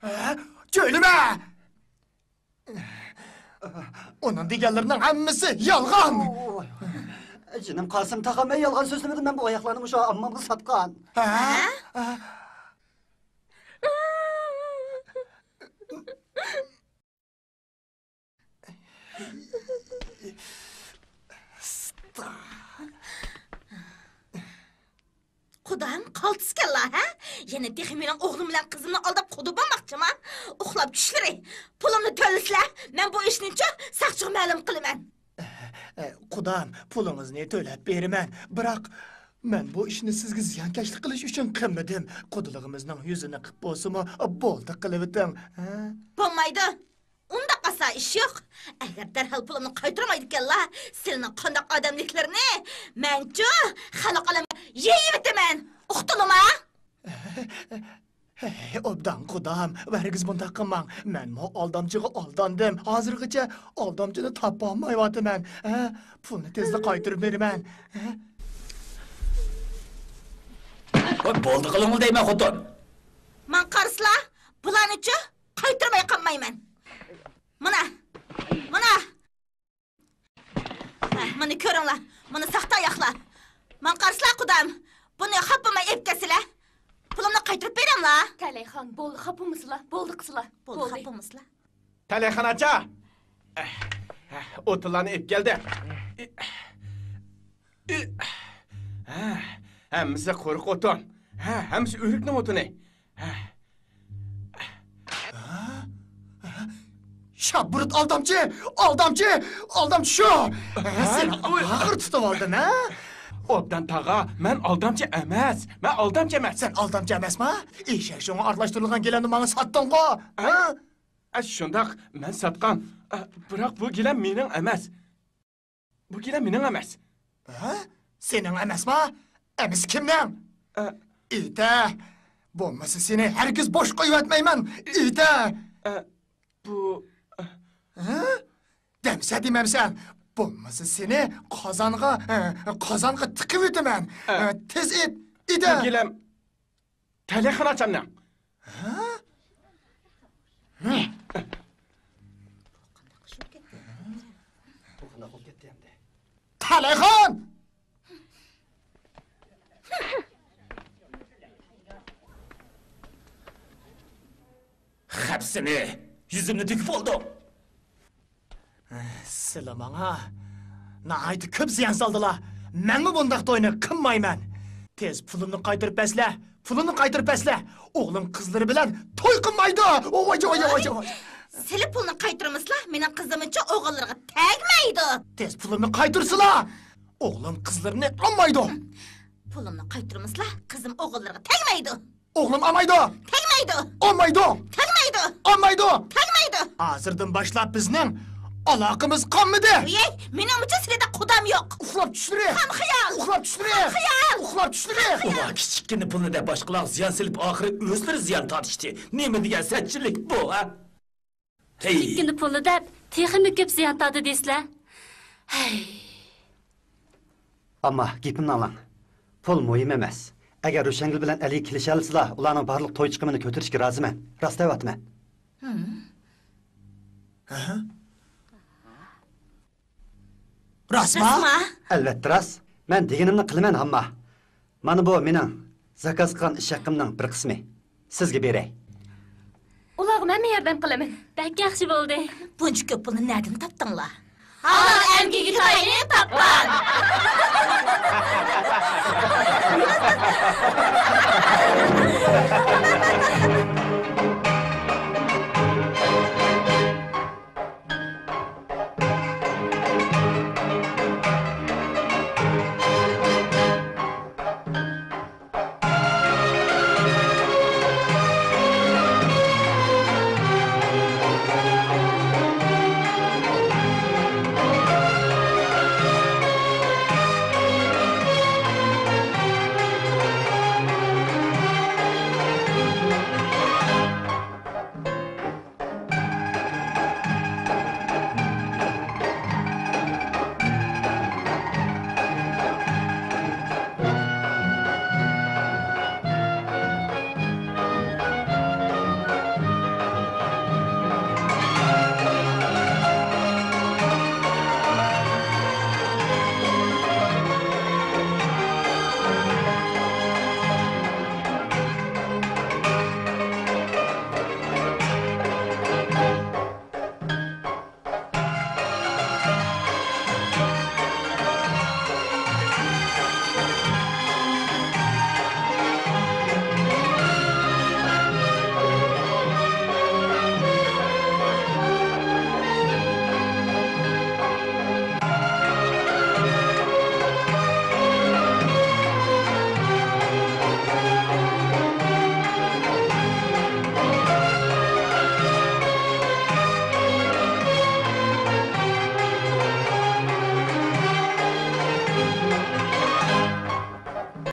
ھە؟ چۆلىمە! ئۇنىڭ دېگەنلىرىنىڭ ھەممىسى يالغان! جېنىم قاسىم، تاغام، مەن يالغان سۆزلىمىدىم، مەن بۇ ئاياغلارنى مۇشۇ ئاممامغا ساتقان. ھە؟ قۇدام قالتىسكەنلا، ھە؟ يەنە تېخى مېنىڭ ئوغلۇم بىلەن قىزىمنى ئالداپ قۇدا بولماقچىما؟ ئۇخلاپ چۈشلىرى. پۇلۇمنى تۆلىسىلە، مەن بۇ ئىشنىچۇ ساقچىغا مەلۇم قىلىمەن. ئە، قۇدام، پۇلىڭىزنى تۆلەپ بېرىمەن. بىراق، مەن بۇ ئىشنى سىزگە زىيانكەشلىك قىلىش ئۈچۈن قىلمىدىم. قۇدىلىقىمىزنىڭ يۈزىنى قىپ بولسىمۇ، بولدى قىلىۋېتىڭ، ھە؟ بولمايدۇ. ئۇنداق ئاسان ئىش يوق. ئەگەر دەرھال پۇلۇمنى قايتۇرمايدىكەنلا، سىلىنىڭ قانداق ئادەملىكلىرىنى مەنچۇ خەلق ئالەمگە يېيىۋېتىمەن. ئۇقتۇڭلارمۇ؟ ھەي، ئوبدان قۇدام، ھەرگىز بۇنداق قىلماڭ. مەنمۇ ئالدامچىغا ئالداندىم. ھازىرغىچە ئالدامچىنى تاپالمايۋاتىمەن. ھە، پۇلنى تېزلا قايتۇرۇپ بېرىمەن. ھە؟ ۋاي، بولدى قىلىڭلا دەيمەن، خوتۇن. ماڭا قارىسىلا، بۇلارنىچۇ قايتۇرماي قالمايمەن. مانا، مانا. ھە، مانا كۆرۈڭلار، مانا ساختا ئاياغلار. ماڭا قارىسىلا، قۇدام، بۇنى خاپا بولماي ئېلىپ كەتسىلە. پۇلۇمنى قايتۇرۇپ بېرىڭلار. تەلەيخان، بولدى، خاپا بولمىسىلا، بولدى قىلسىلا، بولدى، بولدى. خاپا بولمىسىلا. تەلەيخان ئاچا! ئوتۇنلارنى ئېلىپ كەلدى. ھە، ھەممىسى قۇرۇق ئوتۇن. ھە، ھەممىسى ئۆرۈكنىڭ ئوتۇنى. ھە. شاپبۇرۇت ئالدامچى! ئالدامچى! ئالدامچى شۇ! ھە؟ سېنى ئاخىر تۇتۇپ ئالدىم، ھە؟ ئوبدان تاغا، مەن ئالدامچى ئەمەس. مەن ئالدامچى ئەمەس. سەن ئالدامچى ئەمەسما؟ ئېشەك شۇڭا ئارىلاشتۇرۇلغان گىلەمنى ماڭا ساتتىڭغۇ، ھە؟ ئە، شۇنداق، مەن ساتقان. ئە، بىراق بۇ گىلەم مېنىڭ ئەمەس. بۇ گىلەم مېنىڭ ئەمەس. ھە؟ سېنىڭ ئەمەسما؟ ئەمىسە كىمنىڭ؟ ئە. ئېيتە! بولمىسا سېنى ھەرگىز بوش قويۇۋەتمەيمەن! ئېيتە! ئە، بۇ، ئە. ھە؟ دەمسە دېمەمسەن! بولمىسا سېنى قازانغا، ئە، قازانغا تىقىۋېتىمەن! ئە. ئە، تېز ئېيت! ئېيتە! بۇ گىلەم تەلەيخان ئاچامنىڭ. ھە؟ تەلەيخان! خەپسىنى يۈزۈمنى تۆكۈپ بولدۇڭ. سىلە ماڭا ناھايىتى كۆپ زىيان سالدىلا. مەنمۇ بۇنداق توينى قىلمايمەن. تېز پۇلۇمنى قايتۇرۇپ بەرسىلە، پۇلۇمنى قايتۇرۇپ بەرسىلە. ئوغلۇم قىزلىرى بىلەن توي قىلمايدۇ. ۋاي، ۋاي، ۋاي، ۋاي، ۋاي. سىلە پۇلنى قايتۇرمىسىلا، مېنىڭ قىزىمچۇ ئوغۇللىرىغا تەگمەيدۇ. تېز پۇلۇمنى قايتۇرسىلا. ئوغلۇم قىزلىرىنى ئالمايدۇ. پۇلۇمنى قايتۇرمىسىلا، قىزىم ئوغۇللىرىغا تەگمەيدۇ. ئوغلۇم ئالمايدۇ! تەگمەيدۇ! ئالمايدۇ! تەگمەيدۇ! ئالمايدۇ! تەگمەيدۇ! ھازىردىن باشلاپ بىزنىڭ ئالاقىمىز قالمىدى! ۋىي، مېنىڭمۇچە سىلىدە قۇدام يوق! ئۇخلاپ چۈشلىرى! خام خىيال! ئۇخلاپ چۈشلىرى! خام خىيال! ئۇخلاپ چۈشلىرى! ئۇلار كىچىككىنە پۇلنى دەپ باشقىلارغا زىيان سېلىپ، ئاخىرى ئۆزلىرى زىيان تارتىشتى. نېمە دېگەن سەتچىلىك بۇ، ھە؟ ھەي! كىچىككىنە پۇلنى دەپ تېخىمۇ كۆپ زىيان تارتىدىسىلەر. ھەي! ئامما، گېپىمنى ئاڭلاڭ. پۇل مۇھىم ئەمەس. ئەگەر روشەنگۈل بىلەن ئەلى كېلىشەلىسىلا، ئۇلارنىڭ بارلىق توي چىقىمىنى كۆتۈرۈشكە رازىمەن. راست دەۋاتىمەن. ھە؟ راستما؟ راستما؟ ئەلۋەتتە راست. مەن دېگىنىمنى قىلىمەن، ھامما. مانا بۇ مېنىڭ زاكاز قىلغان ئىش ھەققىمنىڭ بىر قىسمى. سىزگە بېرەي. ئۇلارغا مەنمۇ ياردەم قىلىمەن. بەك ياخشى بولدى. بۇنچە كۆپ پۇلنى نەدىن تاپتىڭلار؟ ھالال ئەمگىكى تايىنى تاپقان.